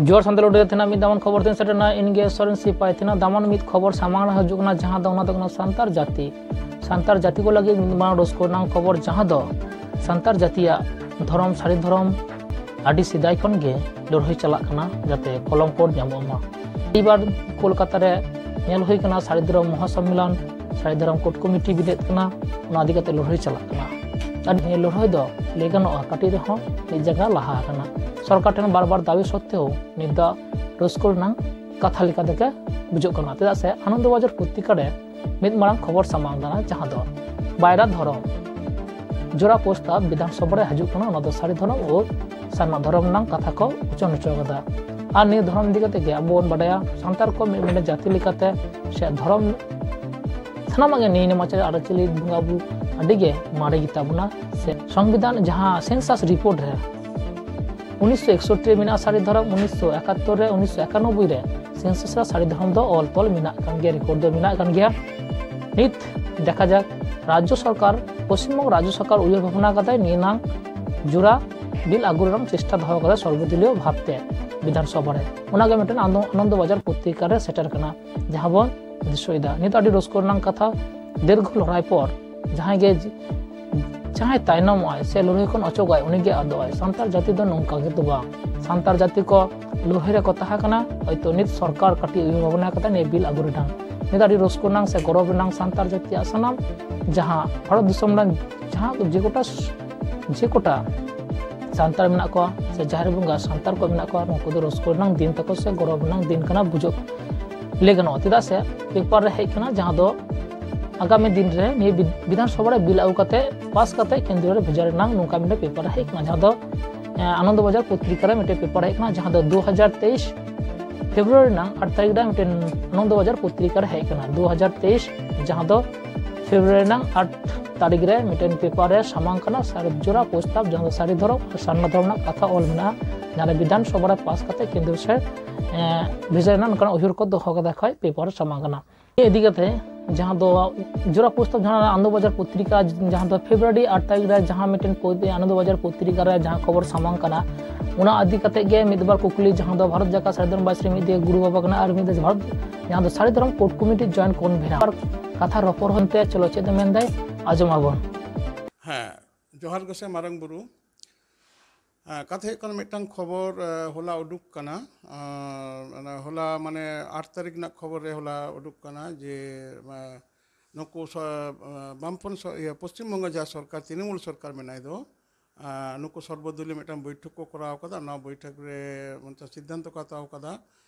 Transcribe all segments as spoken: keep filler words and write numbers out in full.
ᱡᱚᱦᱟᱨ ᱥᱟᱱᱛᱟᱲ ᱩᱰᱟᱹᱭ ᱛᱮᱱᱟᱜ ᱢᱤᱫ ᱫᱟᱢᱟᱱ ᱠᱷᱚᱵᱚᱨ ᱛᱮᱧ ᱥᱮᱴᱮᱨ ᱮᱱᱟ᱾ ᱤᱧ ᱜᱮ ᱥᱚᱨᱮᱱ ᱥᱤᱯᱟᱭ᱾ ᱛᱮᱱᱟᱜ ᱫᱟᱢᱟᱱ ᱢᱤᱫ ᱠᱷᱚᱵᱚᱨ ᱥᱟᱢᱟᱝ ᱨᱮ ᱦᱤᱡᱩᱜ ᱠᱟᱱᱟ, ᱡᱟᱦᱟᱸ ᱫᱚ ᱚᱱᱟ ᱫᱚ ᱠᱟᱱᱟ ᱥᱟᱱᱛᱟᱲ ᱡᱟᱹᱛᱤ᱾ ᱥᱟᱱᱛᱟᱲ ᱡᱟᱹᱛᱤ ᱠᱚ ᱞᱟᱹᱜᱤᱫ ᱢᱤᱫ ᱢᱟᱨᱟᱝ ᱨᱟᱹᱥᱠᱟᱹ ᱨᱮᱱᱟᱜ ᱠᱷᱚᱵᱚᱨ, ᱡᱟᱦᱟᱸ ᱫᱚ ᱥᱟᱱᱛᱟᱲ ᱡᱟᱹᱛᱤᱭᱟᱜ ᱫᱷᱚᱨᱚᱢ, ᱥᱟᱹᱨᱤ ᱫᱷᱚᱨᱚᱢ ᱟᱹᱰᱤ ᱥᱮᱫᱟᱭ ᱠᱷᱚᱱ ᱜᱮ ᱞᱟᱹᱲᱦᱟᱹᱭ ᱪᱟᱞᱟᱜ ᱠᱟᱱᱟ, ᱡᱟᱛᱮ ᱠᱚᱞᱚᱢ ᱠᱳᱰ ᱧᱟᱢᱚᱜ ᱢᱟ᱾ ᱮᱭᱵᱟᱨ ᱠᱳᱞᱠᱟᱛᱟ ᱨᱮ ᱧᱮᱞ ᱦᱩᱭ ᱠᱟᱱᱟ, ᱥᱟᱹᱨᱤ ᱫᱷᱚᱨᱚᱢ ᱢᱚᱦᱟ ᱥᱚᱢᱢᱮᱞᱚᱱ, ᱥᱟᱹᱨᱤ ᱫᱷᱚᱨᱚᱢ ᱠᱳᱰ ᱠᱚᱢᱤᱴᱤ ᱵᱮᱨᱮᱫ ᱠᱟᱱᱟ, ᱚᱱᱟ ᱤᱫᱤ ᱠᱟᱛᱮ ᱞᱟᱹᱲᱦᱟᱹᱭ ᱪᱟᱞᱟᱜ ᱠᱟᱱᱟ᱾ ᱟᱨ ᱱᱤᱭᱟᱹ ᱞᱟᱹᱲᱦᱟᱹᱭ ᱫᱚ ᱞᱟᱹᱭ ᱜᱟᱱᱚᱜᱼᱟ, ᱠᱟᱹᱴᱤᱡ ᱨᱮᱦᱚᱸ ᱢᱤᱫ ᱡᱟᱭᱜᱟ ᱞᱟᱦᱟ ᱟᱠᱟᱱᱟ᱾ ᱥᱚᱨᱠᱟᱨ ᱴᱷᱮᱱ ᱵᱟᱨ ᱵᱟᱨ ᱫᱟᱹᱵᱤ ᱥᱚᱛᱛᱮᱣ ᱱᱤᱛ ᱫᱚ ᱨᱟᱹᱥᱠᱟᱹ ᱨᱮᱱᱟᱜ ᱠᱟᱛᱷᱟ ᱞᱮᱠᱟ ᱛᱮᱜᱮ ᱵᱩᱡᱷᱟᱹᱜ ᱠᱟᱱᱟ, ᱪᱮᱫᱟᱜ ᱥᱮ ᱟᱱᱚᱱᱫᱚ ᱵᱟᱡᱟᱨ ᱯᱚᱛᱨᱤᱠᱟ ᱨᱮ ᱢᱤᱫ ᱢᱟᱨᱟᱝ ᱠᱷᱚᱵᱚᱨ ᱥᱟᱢᱟᱝ ᱞᱮᱱᱟ, ᱡᱟᱦᱟᱸ ᱫᱚ ᱵᱟᱭᱨᱟ ᱫᱷᱚᱨᱚᱢ ᱡᱳᱲᱟ ᱯᱨᱚᱥᱛᱟᱵ ᱵᱤᱫᱷᱟᱱ ᱥᱚᱵᱷᱟ ᱨᱮ ᱦᱤᱡᱩᱜ ᱠᱟᱱᱟ, ᱚᱱᱟ ᱫᱚ ᱥᱟᱹᱨᱤ ᱫᱷᱚᱨᱚᱢ ᱟᱨ ᱥᱟᱨᱱᱟ ᱫᱷᱚᱨᱚᱢ ᱨᱮᱱᱟᱜ ᱠᱟᱛᱷᱟ ᱠᱚ ᱩᱪᱷᱟᱹᱱ ᱦᱚᱪᱚ ᱠᱟᱫᱟ᱾ ᱟᱨ ᱱᱤᱭᱟᱹ ᱫᱷᱚᱨᱚᱢ ᱤᱫᱤ ᱠᱟᱛᱮ ᱜᱮ ᱟᱵᱚ ᱵᱚᱱ ᱵᱟᱰᱟᱭᱟ, ᱥᱟᱱᱛᱟᱲ ᱠᱚ ᱢᱤᱫ ᱢᱤᱫᱴᱮᱱ ᱡᱟᱹᱛᱤ ᱞᱮᱠᱟᱛᱮ ᱥᱮ ᱫᱷᱚᱨᱚᱢ ᱥᱟᱱᱟᱢᱟᱜ ᱜᱮ ᱱᱤᱭᱚᱢ ᱟᱪᱟᱨ ᱟᱹᱨᱤᱪᱟᱹᱞᱤ ᱵᱚᱸᱜᱟ ᱵᱩᱨᱩ ᱟᱹᱰᱤ ᱜᱮ ᱢᱟᱨᱮ ᱜᱮᱛᱟ ᱵᱚᱱᱟ᱾ ᱥᱮ ᱥᱚᱝᱵᱤᱫᱷᱟᱱ ᱡᱟᱦᱟᱸ census report ᱨᱮ ᱩᱱᱤᱥᱥᱚ ᱮᱠᱥᱚᱴᱴᱤ ᱨᱮ ᱢᱮᱱᱟᱜᱼᱟ ᱥᱟᱹᱨᱤ ᱫᱷᱚᱨᱚᱢ, ᱩᱱᱤᱥᱥᱚ ᱮᱠᱟᱛᱛᱳᱨ ᱨᱮ, ᱩᱱᱤᱥᱥᱚ ᱮᱠᱟᱱᱚᱵᱵᱳᱭ ᱨᱮ census ᱨᱮ ᱥᱟᱹᱨᱤ ᱫᱷᱚᱨᱚᱢ ᱫᱚ ᱚᱞ ᱛᱚᱞ ᱢᱮᱱᱟᱜ ᱠᱟᱱ ᱜᱮᱭᱟ, record ᱫᱚ ᱢᱮᱱᱟᱜ ᱠᱟᱱ ᱜᱮᱭᱟ᱾ ᱱᱤᱛ ᱫᱮᱠᱷᱟ ᱡᱟᱠ, ᱨᱟᱡᱽᱡᱚ ᱥᱚᱨᱠᱟᱨ, ᱯᱚᱥᱪᱤᱢ ᱵᱚᱝᱜᱚ ᱨᱟᱡᱽᱡᱚ ᱥᱚᱨᱠᱟᱨ ᱩᱭᱦᱟᱹᱨ ᱵᱷᱟᱵᱽᱱᱟ ᱠᱟᱛᱮ ᱱᱤᱭᱟᱹ ᱱᱟᱝ ᱡᱳᱲᱟ ᱵᱤᱞ ᱟᱹᱜᱩ ᱨᱮᱱᱟᱜ ᱪᱮᱥᱴᱟ ᱫᱚᱦᱚ ᱠᱟᱫᱟ ᱥᱚᱨᱵᱚᱫᱚᱞᱤᱭᱚ ᱵᱷᱟᱵᱽᱛᱮ ᱵᱤᱫᱷᱟᱱ ᱥᱚᱵᱷᱟ ᱨᱮ᱾ ᱚᱱᱟᱜᱮ ᱢᱤᱫᱴᱮᱱ ᱟᱱᱫᱚ-, ᱟᱱᱚᱱᱫᱚ ᱵᱟᱡᱟᱨ ᱯᱚᱛᱨᱤᱠᱟ ᱨᱮ ᱥᱮᱴᱮᱨ ᱠᱟᱱᱟ, ᱡᱟᱦᱟᱸ ᱵᱚᱱ ᱫᱤᱥᱟᱹᱭᱮᱫᱟ᱾ ᱱᱤᱛ ᱟᱹᱰᱤ ᱨᱟᱹᱥᱠᱟᱹ ᱨᱮᱱᱟᱜ ᱠᱟᱛᱷᱟ, ᱫᱤᱨᱜᱷᱚ ᱞᱟᱹᱲᱦᱟᱹᱭ ᱯᱚᱨ ᱡᱟᱦᱟᱸᱭ ᱜᱮ, ᱡᱟᱦᱟᱸᱭ ᱛᱟᱭᱱᱚᱢᱚᱜᱼᱟᱭ ᱥᱮ ᱞᱟᱹᱲᱦᱟᱹᱭ ᱠᱷᱚᱱ ᱚᱪᱚᱜᱚᱜᱼᱟᱭ, ᱩᱱᱤᱜᱮ ᱟᱫᱚᱜᱼᱟᱭ᱾ ᱥᱟᱱᱛᱟᱲ ᱡᱟᱹᱛᱤ ᱫᱚ ᱱᱚᱝᱠᱟ ᱜᱮ ᱫᱚ ᱵᱟᱝ᱾ ᱥᱟᱱᱛᱟᱲ ᱡᱟᱹᱛᱤ ᱠᱚ ᱞᱟᱹᱲᱦᱟᱹᱭ ᱨᱮᱠᱚ ᱛᱟᱦᱮᱸ ᱠᱟᱱᱟ, ᱦᱚᱭᱛᱳ ᱱᱤᱛ ᱥᱚᱨᱠᱟᱨ ᱠᱟᱹᱴᱤᱡ ᱩᱭᱦᱟᱹᱨ ᱵᱷᱟᱵᱽᱱᱟ ᱠᱟᱛᱮ ᱱᱤᱭᱟᱹ ᱵᱤᱞ ᱟᱹᱜᱩ ᱨᱮᱱᱟᱜ᱾ ᱱᱤᱛ ᱟᱹᱰᱤ ᱨᱟᱹᱥᱠᱟᱹ ᱨᱮᱱᱟᱜ ᱥᱮ ᱜᱚᱨᱚᱵᱽ ᱨᱮᱱᱟᱜ ᱥᱟᱱᱛᱟᱲ ᱡᱟᱹᱛᱤᱭᱟᱜ ᱥᱟᱱᱟᱢ ᱡᱟᱦᱟᱸ ᱵᱷᱟᱨᱚᱛ ᱫᱤᱥᱚᱢ ᱨᱮᱱᱟᱜ ᱡᱟᱦᱟᱸ ᱡᱮ ᱠᱚᱴᱟ, ᱡᱮ ᱠᱚᱴᱟ ᱥᱟᱱᱛᱟᱲ ᱢᱮᱱᱟᱜ ᱠᱚᱣᱟ ᱥᱮ ᱡᱟᱦᱮᱨ ᱵᱚᱸᱜᱟ ᱥᱟᱱᱛᱟᱲ ᱠᱚ ᱢᱮᱱᱟᱜ ᱠᱚᱣᱟ, ᱱᱩᱠᱩ ᱫᱚ ᱨᱟᱹᱥᱠᱟᱹ ᱨᱮᱱᱟᱜ ᱫᱤᱱ ᱛᱟᱠᱚ ᱥᱮ ᱜᱚᱨᱚᱵᱽ ᱨᱮᱱᱟᱜ ᱫᱤᱱ ᱠᱟᱱᱟ ᱵᱩᱡᱷᱟᱹᱜ, ᱞᱟᱹᱭ ᱜᱟᱱᱚᱜᱼᱟ᱾ ᱪᱮᱫᱟᱜ ᱥᱮ ᱯᱮᱯᱟᱨ ᱨᱮ ᱦᱮᱡ ᱠᱟᱱᱟ, ᱡᱟᱦᱟᱸ ᱫᱚ ᱟᱜᱟᱢᱤ ᱫᱤᱱ ᱨᱮ ᱱᱤᱭᱟᱹ ᱵᱤ-, ᱵᱤᱫᱷᱟᱱ ᱥᱚᱵᱷᱟ ᱨᱮ ᱵᱤᱞ ᱟᱹᱜᱩ ᱠᱟᱛᱮ ᱯᱟᱥ ᱠᱟᱛᱮ ᱠᱮᱱᱫᱨᱚ ᱨᱮ ᱵᱷᱮᱡᱟ ᱨᱮᱱᱟᱜ ᱱᱚᱝᱠᱟ ᱢᱤᱫᱴᱮᱱ ᱯᱮᱯᱟᱨ ᱦᱮᱡ ᱠᱟᱱᱟ, ᱡᱟᱦᱟᱸ ᱫᱚ, ᱮ, ᱟᱱᱚᱱᱫᱚ ᱵᱟᱡᱟᱨ ᱯᱚᱛᱨᱤᱠᱟ ᱨᱮ ᱢᱤᱫᱴᱮᱱ ᱯᱮᱯᱟᱨ ᱦᱮᱡ ᱠᱟᱱᱟ, ᱡᱟᱦᱟᱸ ᱫᱚ ᱫᱩ ᱦᱟᱡᱟᱨ ᱛᱮᱭᱤᱥ ᱯᱷᱮᱵᱽᱨᱩᱣᱟᱨᱤ ᱨᱮᱱᱟᱜ ᱟᱴ ᱛᱟᱹᱨᱤᱠᱷ ᱨᱮ ᱢᱤᱫᱴᱮᱱ ᱟᱱᱚᱱᱫᱚ ᱵᱟᱡᱟᱨ ᱯᱚᱛᱨᱤᱠᱟ ᱨᱮ ᱦᱮᱡ ᱠᱟᱱᱟ, ᱫᱩ ᱦᱟᱡᱟᱨ ᱛᱮᱭᱤᱥ, ᱡᱟᱦᱟᱸ ᱫᱚ ᱯᱷᱮᱵᱽᱨᱩᱣᱟᱨᱤ ᱨᱮᱱᱟᱜ ᱟᱴ ᱛᱟᱹᱨᱤᱠᱷ ᱨᱮ ᱢᱤᱫᱴᱮᱱ ᱯᱮᱯᱟᱨ ᱨᱮ ᱥᱟᱢᱟᱝ ᱠᱟᱱᱟ, ᱥᱟᱨ ᱡᱳᱲᱟ ᱯᱨᱚᱥᱛᱟᱵ, ᱡᱟᱦᱟᱸ ᱫᱚ ᱥᱟᱹᱨᱤ ᱫᱷᱚᱨᱚᱢ ᱟᱨ ᱥᱟᱨᱱᱟ ᱫᱷᱚᱨᱚᱢ ᱨᱮᱱᱟᱜ ᱠᱟᱛᱷᱟ ᱚᱞ ᱢᱮᱱᱟᱜᱼᱟ, ᱡᱟᱦᱟᱸ ᱨᱮ ᱵᱤᱫᱷᱟᱱ ᱥᱚᱵᱷᱟ ᱨᱮ ᱯᱟᱥ ᱠᱟᱛᱮ ᱠᱮᱱᱫᱨᱚ ᱥᱮᱫ, ᱮ, ᱵᱷᱮᱡᱟ ᱨᱮᱱᱟᱜ ᱱᱚᱝᱠᱟᱱᱟᱜ ᱩᱭᱦᱟᱹᱨ ᱠᱚ ᱫᱚᱦᱚ ᱠᱟᱫᱟ ᱠᱷᱟᱡ ᱯᱮᱯᱟᱨ ᱨᱮ ᱥᱟᱢᱟᱝ ᱠᱟᱱᱟ᱾ ᱱᱤᱭᱟᱹ ᱤᱫᱤ ᱠᱟᱛᱮ ᱡᱟᱦᱟᱸ ᱫᱚ ᱡᱳᱲᱟ ᱯᱨᱚᱥᱛᱟᱵ ᱡᱟᱦᱟᱸ ᱟᱱᱚᱱᱫᱚ ᱵᱟᱡᱟᱨ ᱯᱚᱛᱨᱤᱠᱟ, ᱡᱟᱦᱟᱸ ᱫᱚ ᱯᱷᱮᱵᱽᱨᱩᱣᱟᱨᱤ ᱟᱴ ᱛᱟᱹᱨᱤᱠᱷ ᱨᱮ ᱡᱟᱦᱟᱸ ᱢᱤᱫᱴᱮᱱ ᱯᱚᱛ-, ᱟᱱᱚᱱᱫᱚ ᱵᱟᱡᱟᱨ ᱯᱚᱛᱨᱤᱠᱟ ᱨᱮ ᱡᱟᱦᱟᱸ ᱠᱷᱚᱵᱚᱨ ᱥᱟᱢᱟᱝ ᱠᱟᱱᱟ, ᱚᱱᱟ ᱤᱫᱤ ᱠᱟᱛᱮ ᱜᱮ ᱢᱤᱫ ᱵᱟᱨ ᱠᱩᱠᱞᱤ, ᱡᱟᱦᱟᱸ ᱫᱚ ᱵᱷᱟᱨᱚᱛ ᱡᱟᱠᱟᱛ ᱥᱟᱹᱨᱤ ᱫᱷᱚᱨᱚᱢ ᱵᱟᱥᱨᱤ ᱢᱤᱫ ᱫᱤᱭᱮ ᱜᱩᱨᱩ ᱵᱟᱵᱟ ᱠᱟᱱᱟ ᱟᱨ ᱢᱤᱫ ᱫᱚ ᱵᱷᱟᱨᱚᱛ, ᱡᱟᱦᱟᱸ ᱫᱚ ᱥᱟᱹᱨᱤ ᱫᱷᱚᱨᱚᱢ ᱠᱳᱰ ᱠᱚᱢᱤᱴᱤ ᱡᱚᱭᱮᱱᱴ ᱠᱚᱱᱵᱷᱮᱱᱟᱨ ᱠᱟᱛᱷᱟ ᱨᱚᱯᱚᱲ ᱦᱚᱱᱛᱮ᱾ ᱪᱚᱞᱚ ᱪᱮᱫ ᱮ ᱢᱮᱱᱫᱟᱭ, ᱟᱸᱡᱚᱢ ᱟᱵᱚᱱ᱾ ᱦᱮᱸ, ᱡᱚᱦᱟᱨ ᱜᱮ ᱥᱮ ᱢᱟᱨᱟᱝ ᱵᱩᱨᱩ᱾ ᱦᱮᱸ, ᱠᱟᱛᱷᱟ ᱦᱩᱭᱩᱜ ᱠᱟᱱᱟ, ᱢᱤᱫᱴᱟᱝ ᱠᱷᱚᱵᱚᱨ, ᱮ, ᱦᱚᱞᱟ ᱩᱰᱩᱠ ᱠᱟᱱᱟ᱾ ᱟᱨ ᱚᱱᱟ ᱦᱚᱞᱟ, ᱢᱟᱱᱮ, ᱟᱴ ᱛᱟᱹᱨᱤᱠᱷ ᱨᱮᱱᱟᱜ ᱠᱷᱚᱵᱚᱨ ᱨᱮ ᱦᱚᱞᱟ ᱩᱰᱩᱠ ᱠᱟᱱᱟ ᱡᱮ, ᱮ, ᱱᱩᱠᱩ ᱥᱚ-, ᱮ, ᱵᱟᱢᱯᱷᱨᱚᱱᱴ ᱥᱚ-, ᱤᱭᱟᱹ, ᱯᱚᱥᱪᱤᱢ ᱵᱚᱝᱜᱚ ᱡᱟᱦᱟᱸ ᱥᱚᱨᱠᱟᱨ, ᱛᱨᱤᱱᱢᱩᱞ ᱥᱚᱨᱠᱟᱨ ᱢᱮᱱᱟᱭ ᱫᱚ, ᱮ, ᱱᱩᱠᱩ ᱥᱚᱨᱵᱚᱫᱚᱞᱤᱭᱚ ᱢᱤᱫᱴᱟᱝ ᱵᱳᱭᱴᱷᱚᱠ ᱠᱚ ᱠᱚᱨᱟᱣ ᱠᱟᱫᱟ᱾ ᱚᱱᱟ ᱵᱳᱭᱴᱷᱚᱠ ᱨᱮ ᱢᱤᱫᱴᱟᱝ ᱥᱤᱫᱽᱫᱷᱟᱱᱛᱚ ᱠᱚ ᱦᱟᱛᱟᱣ ᱠᱟᱫᱟ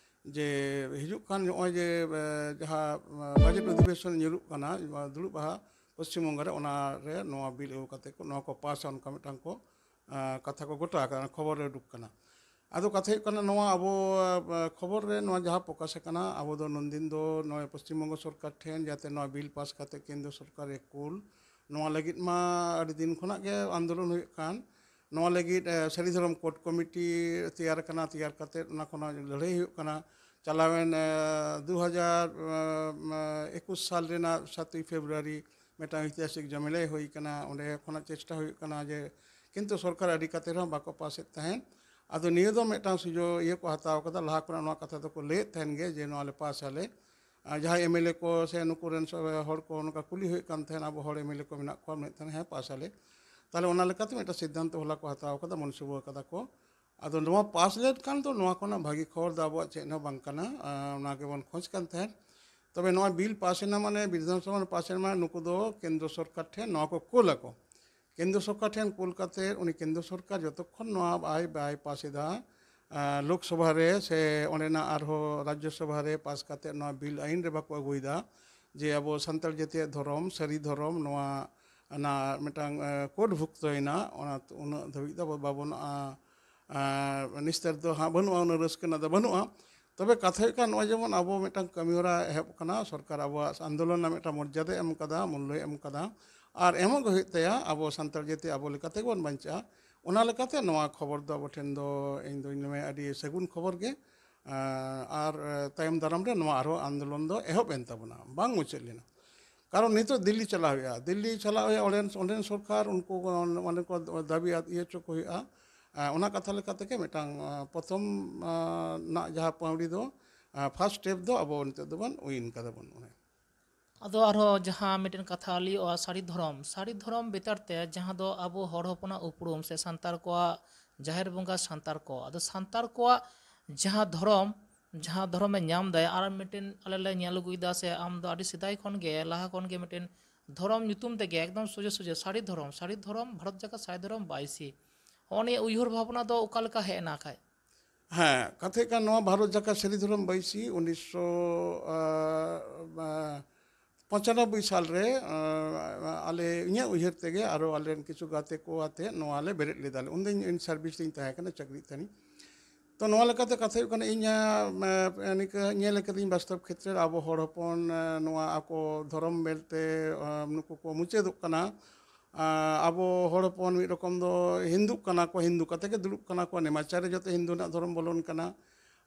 ᱡᱮ ᱦᱤᱡᱩᱜ ᱠᱟᱱ ᱱᱚᱜᱼᱚᱭ ᱡᱮ, ᱮ, ᱡᱟᱦᱟᱸ, ᱮ, ᱵᱟᱡᱮᱴ ᱚᱫᱷᱤᱵᱮᱥᱚᱱ ᱧᱩᱨᱩᱜ ᱠᱟᱱᱟ, ᱫᱩᱲᱩᱵ ᱟᱦᱟ ᱯᱚᱥᱪᱤᱢ ᱵᱚᱝᱜᱚ ᱨᱮ, ᱚᱱᱟ ᱨᱮ ᱱᱚᱣᱟ ᱵᱤᱞ ᱟᱹᱜᱩ ᱠᱟᱛᱮ ᱠᱚ, ᱱᱚᱣᱟ ᱠᱚ ᱯᱟᱥᱟ, ᱚᱱᱠᱟ ᱢᱤᱫᱴᱟᱝ ᱠᱚ, ᱮ, ᱠᱟᱛᱷᱟ ᱠᱚ ᱜᱚᱴᱟ ᱟᱠᱟᱫᱟ, ᱠᱷᱚᱵᱚᱨ ᱨᱮ ᱩᱰᱩᱠ ᱠᱟᱱᱟ᱾ ᱟᱫᱚ ᱠᱟᱛᱷᱟ ᱦᱩᱭᱩᱜ ᱠᱟᱱᱟ, ᱱᱚᱣᱟ ᱟᱵᱚ, ᱮ, ᱠᱷᱚᱵᱚᱨ ᱨᱮ ᱱᱚᱣᱟ ᱡᱟᱦᱟᱸ ᱯᱨᱚᱠᱟᱥ ᱟᱠᱟᱱᱟ, ᱟᱵᱚ ᱫᱚ ᱱᱩᱱᱫᱤᱱ ᱫᱚ ᱱᱚᱜᱼᱚᱭ ᱯᱚᱥᱪᱤᱢ ᱵᱚᱝᱜᱚ ᱥᱚᱨᱠᱟᱨ ᱴᱷᱮᱱ ᱡᱟᱛᱮ ᱱᱚᱣᱟ ᱵᱤᱞ ᱯᱟᱥ ᱠᱟᱛᱮ ᱠᱮᱱᱫᱨᱚ ᱥᱚᱨᱠᱟᱨ ᱮ ᱠᱩᱞ, ᱱᱚᱣᱟ ᱞᱟᱹᱜᱤᱫ ᱢᱟ ᱟᱹᱰᱤ ᱫᱤᱱ ᱠᱷᱚᱱᱟᱜ ᱜᱮ ᱟᱱᱫᱳᱞᱚᱱ ᱦᱩᱭᱩᱜ ᱠᱟᱱ᱾ ᱱᱚᱣᱟ ᱞᱟᱹᱜᱤᱫ, ᱮ, ᱥᱟᱹᱨᱤ ᱫᱷᱚᱨᱚᱢ ᱠᱳᱰ ᱠᱚᱢᱤᱴᱤ ᱛᱮᱭᱟᱨ ᱟᱠᱟᱱᱟ, ᱛᱮᱭᱟᱨ ᱠᱟᱛᱮ ᱚᱱᱟ ᱠᱷᱚᱱᱟᱜ ᱞᱟᱹᱲᱦᱟᱹᱭ ᱦᱩᱭᱩᱜ ᱠᱟᱱᱟ᱾ ᱪᱟᱞᱟᱣᱮᱱ, ᱮ, ᱫᱩ ᱦᱟᱡᱟᱨ ᱮᱠᱩᱥ ᱥᱟᱞ ᱨᱮᱱᱟᱜ ᱥᱟᱛᱳᱭ ᱯᱷᱮᱵᱽᱨᱩᱣᱟᱨᱤ ᱢᱤᱫᱴᱟᱝ ᱳᱭᱛᱤᱦᱟᱥᱤᱠ ᱡᱚᱢᱮᱞᱟᱭ ᱦᱩᱭ ᱠᱟᱱᱟ᱾ ᱚᱸᱰᱮ ᱠᱷᱚᱱᱟᱜ ᱪᱮᱥᱴᱟ ᱦᱩᱭᱩᱜ ᱠᱟᱱᱟ ᱡᱮ, ᱠᱤᱱᱛᱩ ᱥᱚᱨᱠᱟᱨ ᱟᱹᱰᱤ ᱠᱟᱛᱮ ᱨᱮᱦᱚᱸ ᱵᱟᱠᱚ ᱯᱟᱥᱮᱫ ᱛᱟᱦᱮᱸᱫ᱾ ᱟᱫᱚ ᱱᱤᱭᱟᱹ ᱫᱚ ᱢᱤᱫᱴᱟᱝ ᱥᱩᱡᱳᱜᱽ ᱤᱭᱟᱹ ᱠᱚ ᱦᱟᱛᱟᱣ ᱠᱟᱫᱟ, ᱞᱟᱦᱟ ᱠᱷᱚᱱᱟᱜ ᱱᱚᱣᱟ ᱠᱟᱛᱷᱟ ᱫᱚᱠᱚ ᱞᱟᱹᱭᱮᱫ ᱛᱟᱦᱮᱱ ᱜᱮ ᱡᱮ ᱱᱚᱣᱟ ᱞᱮ ᱯᱟᱥ ᱟᱞᱮ᱾ ᱟᱨ ᱡᱟᱦᱟᱸᱭ ᱮᱢ ᱮᱞ ᱮ ᱠᱚ ᱥᱮ ᱱᱩᱠᱩ ᱨᱮᱱ ᱥᱚ-, ᱦᱚᱲ ᱠᱚ ᱱᱚᱝᱠᱟ ᱠᱩᱞᱤ ᱦᱩᱭᱩᱜ ᱠᱟᱱ ᱛᱟᱦᱮᱸᱫ, ᱟᱵᱚ ᱦᱚᱲ ᱮᱢ ᱮᱞ ᱮ ᱠᱚ ᱢᱮᱱᱟᱜ ᱠᱚᱣᱟ, ᱢᱮᱱᱮᱫ ᱛᱟᱦᱮᱸᱫ, "ᱦᱮᱸ, ᱯᱟᱥ ᱟᱞᱮ᱾" ᱛᱟᱦᱞᱮ ᱚᱱᱟ ᱞᱮᱠᱟᱛᱮ ᱢᱤᱫᱴᱟᱝ ᱥᱤᱫᱽᱫᱷᱟᱱᱛᱚ ᱦᱚᱞᱟ ᱠᱚ ᱦᱟᱛᱟᱣ ᱠᱟᱫᱟ, ᱢᱚᱱᱥᱩᱵᱟ ᱠᱟᱫᱟ ᱠᱚ᱾ ᱟᱫᱚ ᱱᱚᱣᱟ ᱯᱟᱥ ᱞᱮᱱᱠᱷᱟᱱ ᱫᱚ ᱱᱚᱣᱟ ᱠᱷᱚᱱᱟᱜ ᱵᱷᱟᱹᱜᱤ ᱠᱷᱚᱵᱚᱨ ᱫᱚ ᱟᱵᱚᱣᱟᱜ ᱪᱮᱫ ᱦᱚᱸ ᱵᱟᱝ ᱠᱟᱱᱟ, ᱟᱨ ᱚᱱᱟ ᱜᱮᱵᱚᱱ ᱠᱷᱚᱡᱽ ᱠᱟᱱ ᱛᱟᱦᱮᱸᱫ᱾ ᱛᱚᱵᱮ ᱱᱚᱣᱟ ᱵᱤᱞ ᱯᱟᱥ ᱮᱱᱟ, ᱢᱟᱱᱮ ᱵᱤᱫᱷᱟᱱ ᱥᱚᱵᱷᱟ ᱨᱮ ᱯᱟᱥ ᱮᱱᱟ, ᱢᱟᱱᱮ ᱱᱩᱠᱩ ᱫᱚ ᱠᱮᱱᱫᱨᱚ ᱥᱚᱨᱠᱟᱨ ᱴᱷᱮᱱ ᱱᱚᱣᱟ ᱠᱚ ᱠᱳᱞ ᱟᱠᱚ᱾ ᱠᱮᱱᱫᱨᱚ ᱥᱚᱨᱠᱟᱨ ᱴᱷᱮᱱ ᱠᱳᱞ ᱠᱟᱛᱮ, ᱩᱱᱤ ᱠᱮᱱᱫᱨᱚ ᱥᱚᱨᱠᱟᱨ ᱡᱚᱛᱚᱠᱷᱚᱱ ᱱᱚᱣᱟ ᱵᱟᱭ, ᱵᱟᱭ ᱯᱟᱥ ᱮᱫᱟ, ᱟᱸ, ᱞᱳᱠᱥᱚᱵᱷᱟ ᱨᱮ ᱥᱮ ᱚᱸᱰᱮᱱᱟᱜ ᱟᱨᱦᱚᱸ ᱨᱟᱡᱽᱡᱚ ᱥᱚᱵᱷᱟ ᱨᱮ ᱯᱟᱥ ᱠᱟᱛᱮ ᱱᱚᱣᱟ ᱵᱤᱞ ᱟᱭᱤᱱ ᱨᱮ ᱵᱟᱠᱚ ᱟᱹᱜᱩᱭᱮᱫᱟ, ᱡᱮ ᱟᱵᱚ ᱥᱟᱱᱛᱟᱲ ᱡᱟᱹᱛᱤᱭᱟᱜ ᱫᱷᱚᱨᱚᱢ, ᱥᱟᱹᱨᱤ ᱫᱷᱚᱨᱚᱢ, ᱱᱚᱣᱟ ᱚᱱᱟ ᱢᱤᱫᱴᱟᱝ, ᱮ, ᱠᱳᱰ ᱵᱷᱩᱠᱛᱚᱭᱮᱱᱟ, ᱚᱱᱟ ᱩᱱᱟᱹᱜ ᱫᱷᱟᱹᱵᱤᱡ ᱫᱚ ᱟᱵᱚ ᱵᱟᱵᱚᱱ, ᱟ, ᱟ, ᱱᱤᱥᱛᱟᱹᱨ ᱫᱚ ᱦᱟᱸᱜ ᱵᱟᱹᱱᱩᱜᱼᱟ, ᱩᱱᱟᱹᱜ ᱨᱟᱹᱥᱠᱟᱹ ᱨᱮᱱᱟᱜ ᱫᱚ ᱵᱟᱹᱱᱩᱜᱼᱟ᱾ ᱛᱚᱵᱮ ᱠᱟᱛᱷᱟ ᱦᱩᱭᱩᱜ ᱠᱟᱱᱟ, ᱱᱚᱜᱼᱚᱭ ᱡᱮᱢᱚᱱ ᱟᱵᱚ ᱢᱤᱫᱴᱟᱝ ᱠᱟᱹᱢᱤᱦᱚᱨᱟ ᱮᱦᱚᱵ ᱟᱠᱟᱱᱟ, ᱥᱚᱨᱠᱟᱨ ᱟᱵᱚᱣᱟᱜ ᱟᱱᱫᱳᱞᱚᱱ ᱨᱮᱱᱟᱜ ᱢᱤᱫᱴᱟᱝ ᱢᱚᱨᱡᱟᱫᱟᱭ ᱮᱢ ᱠᱟᱫᱟ, ᱢᱩᱞᱞᱚᱭ ᱮᱢ ᱠᱟᱫᱟ, ᱟᱨ ᱮᱢᱚᱜ ᱜᱮ ᱦᱩᱭᱩᱜ ᱛᱟᱭᱟ᱾ ᱟᱵᱚ ᱥᱟᱱᱛᱟᱲ ᱡᱟᱹᱛᱤ ᱟᱵᱚ ᱞᱮᱠᱟ ᱛᱮᱜᱮ ᱵᱚᱱ ᱵᱟᱧᱪᱟᱜᱼᱟ᱾ ᱚᱱᱟ ᱞᱮᱠᱟᱛᱮ ᱱᱚᱣᱟ ᱠᱷᱚᱵᱚᱨ ᱫᱚ ᱟᱵᱚ ᱴᱷᱮᱱ ᱫᱚ ᱤᱧ ᱫᱚᱧ ᱢᱮᱱᱟ ᱟᱹᱰᱤ ᱥᱟᱹᱜᱩᱱ ᱠᱷᱚᱵᱚᱨ ᱜᱮ᱾ ᱟᱨ ᱛᱟᱭᱚᱢ ᱫᱟᱨᱟᱢ ᱨᱮ ᱱᱚᱣᱟ ᱟᱨᱦᱚᱸ ᱟᱱᱫᱳᱞᱚᱱ ᱫᱚ ᱮᱦᱚᱵ ᱮᱱ ᱛᱟᱵᱚᱱᱟ, ᱵᱟᱝ ᱢᱩᱪᱟᱹᱫ ᱞᱮᱱᱟ᱾ ᱠᱟᱨᱚᱱ ᱱᱤᱛᱚᱜ ᱫᱤᱞᱞᱤ ᱪᱟᱞᱟᱣ ᱦᱩᱭᱩᱜᱼᱟ, ᱫᱤᱞᱞᱤ ᱪᱟᱞᱟᱣ ᱦᱩᱭᱩᱜᱼᱟ, ᱚᱸᱰᱮᱱ ᱚᱸᱰᱮᱱ ᱥᱚᱨᱠᱟᱨ ᱩᱱᱠᱩ ᱚᱱᱮ ᱠᱚ ᱫᱟᱹᱵᱤ ᱤᱭᱟᱹ ᱦᱚᱪᱚ ᱠᱚ ᱦᱩᱭᱩᱜᱼᱟ᱾ ᱚᱱᱟ ᱠᱟᱛᱷᱟ ᱞᱮᱠᱟ ᱛᱮᱜᱮ ᱢᱤᱫᱴᱟᱝ ᱯᱨᱚᱛᱷᱚᱢ ᱨᱮᱱᱟᱜ ᱡᱟᱦᱟᱸ ᱯᱟᱹᱣᱲᱤ ᱫᱚ, ᱯᱷᱟᱥᱴ ᱥᱴᱮᱯ ᱫᱚ ᱟᱵᱚ ᱱᱤᱛᱚᱜ ᱫᱚᱵᱚᱱ ᱩᱭᱤᱱ ᱠᱟᱫᱟ ᱵᱚᱱ᱾ ᱚᱱᱮ ᱟᱫᱚ ᱟᱨᱦᱚᱸ ᱡᱟᱦᱟᱸ ᱢᱤᱫᱴᱮᱱ ᱠᱟᱛᱷᱟ ᱞᱟᱹᱭᱚᱜᱼᱟ, ᱥᱟᱹᱨᱤ ᱫᱷᱚᱨᱚᱢ, ᱥᱟᱹᱨᱤ ᱫᱷᱚᱨᱚᱢ ᱵᱮᱯᱟᱨ ᱛᱮ ᱡᱟᱦᱟᱸ ᱫᱚ ᱟᱵᱚ ᱦᱚᱲ ᱦᱚᱯᱚᱱᱟᱜ ᱩᱯᱨᱩᱢ ᱥᱮ ᱥᱟᱱᱛᱟᱲ ᱠᱚᱣᱟᱜ ᱡᱟᱦᱮᱨ ᱵᱚᱸᱜᱟ, ᱥᱟᱱᱛᱟᱲ ᱠᱚ, ᱟᱫᱚ ᱥᱟᱱᱛᱟᱲ ᱠᱚᱣᱟᱜ ᱡᱟᱦᱟᱸ ᱫᱷᱚᱨᱚᱢ, ᱡᱟᱦᱟᱸ ᱫᱷᱚᱨᱚᱢᱮ ᱧᱟᱢ ᱫᱟᱭ, ᱟᱨ ᱢᱤᱫᱴᱮᱱ ᱟᱞᱮ ᱞᱮ ᱧᱮᱞ ᱟᱹᱜᱩᱭᱮᱫᱟ ᱥᱮ ᱟᱢ ᱫᱚ ᱟᱹᱰᱤ ᱥᱮᱫᱟᱭ ᱠᱷᱚᱱ ᱜᱮ, ᱞᱟᱦᱟ ᱠᱷᱚᱱ ᱜᱮ ᱢᱤᱫᱴᱮᱱ ᱫᱷᱚᱨᱚᱢ ᱧᱩᱛᱩᱢ ᱛᱮᱜᱮ ᱮᱠᱫᱚᱢ ᱥᱚᱡᱷᱮ ᱥᱚᱡᱷᱮ ᱥᱟᱹᱨᱤ ᱫᱷᱚᱨᱚᱢ, ᱥᱟᱹᱨᱤ ᱫᱷᱚᱨᱚᱢ, ᱵᱷᱟᱨᱚᱛ ᱡᱟᱠᱟᱛ ᱥᱟᱹᱨᱤ ᱫᱷᱚᱨᱚᱢ ᱵᱟᱭᱥᱤ, ᱦᱚᱸᱜᱼᱚ ᱱᱤᱭᱟᱹ ᱩᱭᱦᱟᱹᱨ ᱵᱷᱟᱵᱽᱱᱟ ᱫᱚ ᱚᱠᱟ ᱞᱮᱠᱟ ᱦᱮᱡ ᱮᱱᱟ ᱠᱷᱟᱡ? ᱦᱮᱸ, ᱠᱟᱛᱷᱟ ᱦᱩᱭᱩᱜ ᱠᱟᱱᱟ, ᱱᱚᱣᱟ ᱵᱷᱟᱨᱚᱛ ᱡᱟᱠᱟᱛ ᱥᱟᱹᱨᱤ ᱫᱷᱚᱨᱚᱢ ᱵᱟᱭᱥᱤ ᱩᱱᱤᱥᱥᱚ ᱯᱚᱸᱪᱟᱱᱚᱵᱵᱳᱭ ᱥᱟᱞ ᱨᱮ, ᱟᱞᱮ, ᱤᱧᱟᱹᱜ ᱩᱭᱦᱟᱹᱨ ᱛᱮᱜᱮ, ᱟᱨᱚ ᱟᱞᱮ ᱨᱮᱱ ᱠᱤᱪᱷᱩ ᱜᱟᱛᱮ ᱠᱚ ᱟᱛᱮ ᱱᱚᱣᱟ ᱞᱮ ᱵᱮᱨᱮᱫ ᱞᱮᱫᱟ᱾ ᱩᱱᱫᱚ ᱤᱧ ᱥᱟᱨᱵᱷᱤᱥ ᱨᱤᱧ ᱛᱟᱦᱮᱸ ᱠᱟᱱᱟ, ᱪᱟᱹᱠᱨᱤ ᱛᱟᱦᱮᱱᱤᱧ᱾ ᱛᱚ, ᱱᱚᱣᱟ ᱞᱮᱠᱟᱛᱮ ᱠᱟᱛᱷᱟ ᱦᱩᱭᱩᱜ ᱠᱟᱱᱟ, ᱤᱧ ᱱᱤᱝᱠᱟᱹ ᱧᱮᱞ ᱠᱟᱹᱫᱟᱹᱧ ᱵᱟᱥᱛᱚᱵ ᱠᱷᱮᱛᱨᱮ ᱨᱮ ᱟᱵᱚ ᱦᱚᱲ ᱦᱚᱯᱚᱱ ᱱᱚᱣᱟ ᱟᱠᱚ ᱫᱷᱚᱨᱚᱢ ᱢᱮᱱᱛᱮ ᱱᱩᱠᱩ ᱠᱚ ᱢᱩᱪᱟᱹᱫᱚᱜ ᱠᱟᱱᱟ᱾ ᱟᱵᱚ ᱦᱚᱲ ᱦᱚᱯᱚᱱ ᱢᱤᱫ ᱨᱚᱠᱚᱢ ᱫᱚ ᱦᱤᱱᱫᱩᱜ ᱠᱟᱱᱟ ᱠᱚ, ᱦᱤᱱᱫᱩ ᱠᱟᱛᱮ ᱜᱮ ᱫᱩᱲᱩᱵ ᱠᱟᱱᱟ ᱠᱚ, ᱱᱮᱢᱟᱪᱟᱨ ᱨᱮ ᱡᱚᱛᱚ ᱦᱤᱱᱫᱩ ᱨᱮᱱᱟᱜ ᱫᱷᱚᱨᱚᱢ ᱵᱚᱞᱚᱱ ᱠᱟᱱᱟ᱾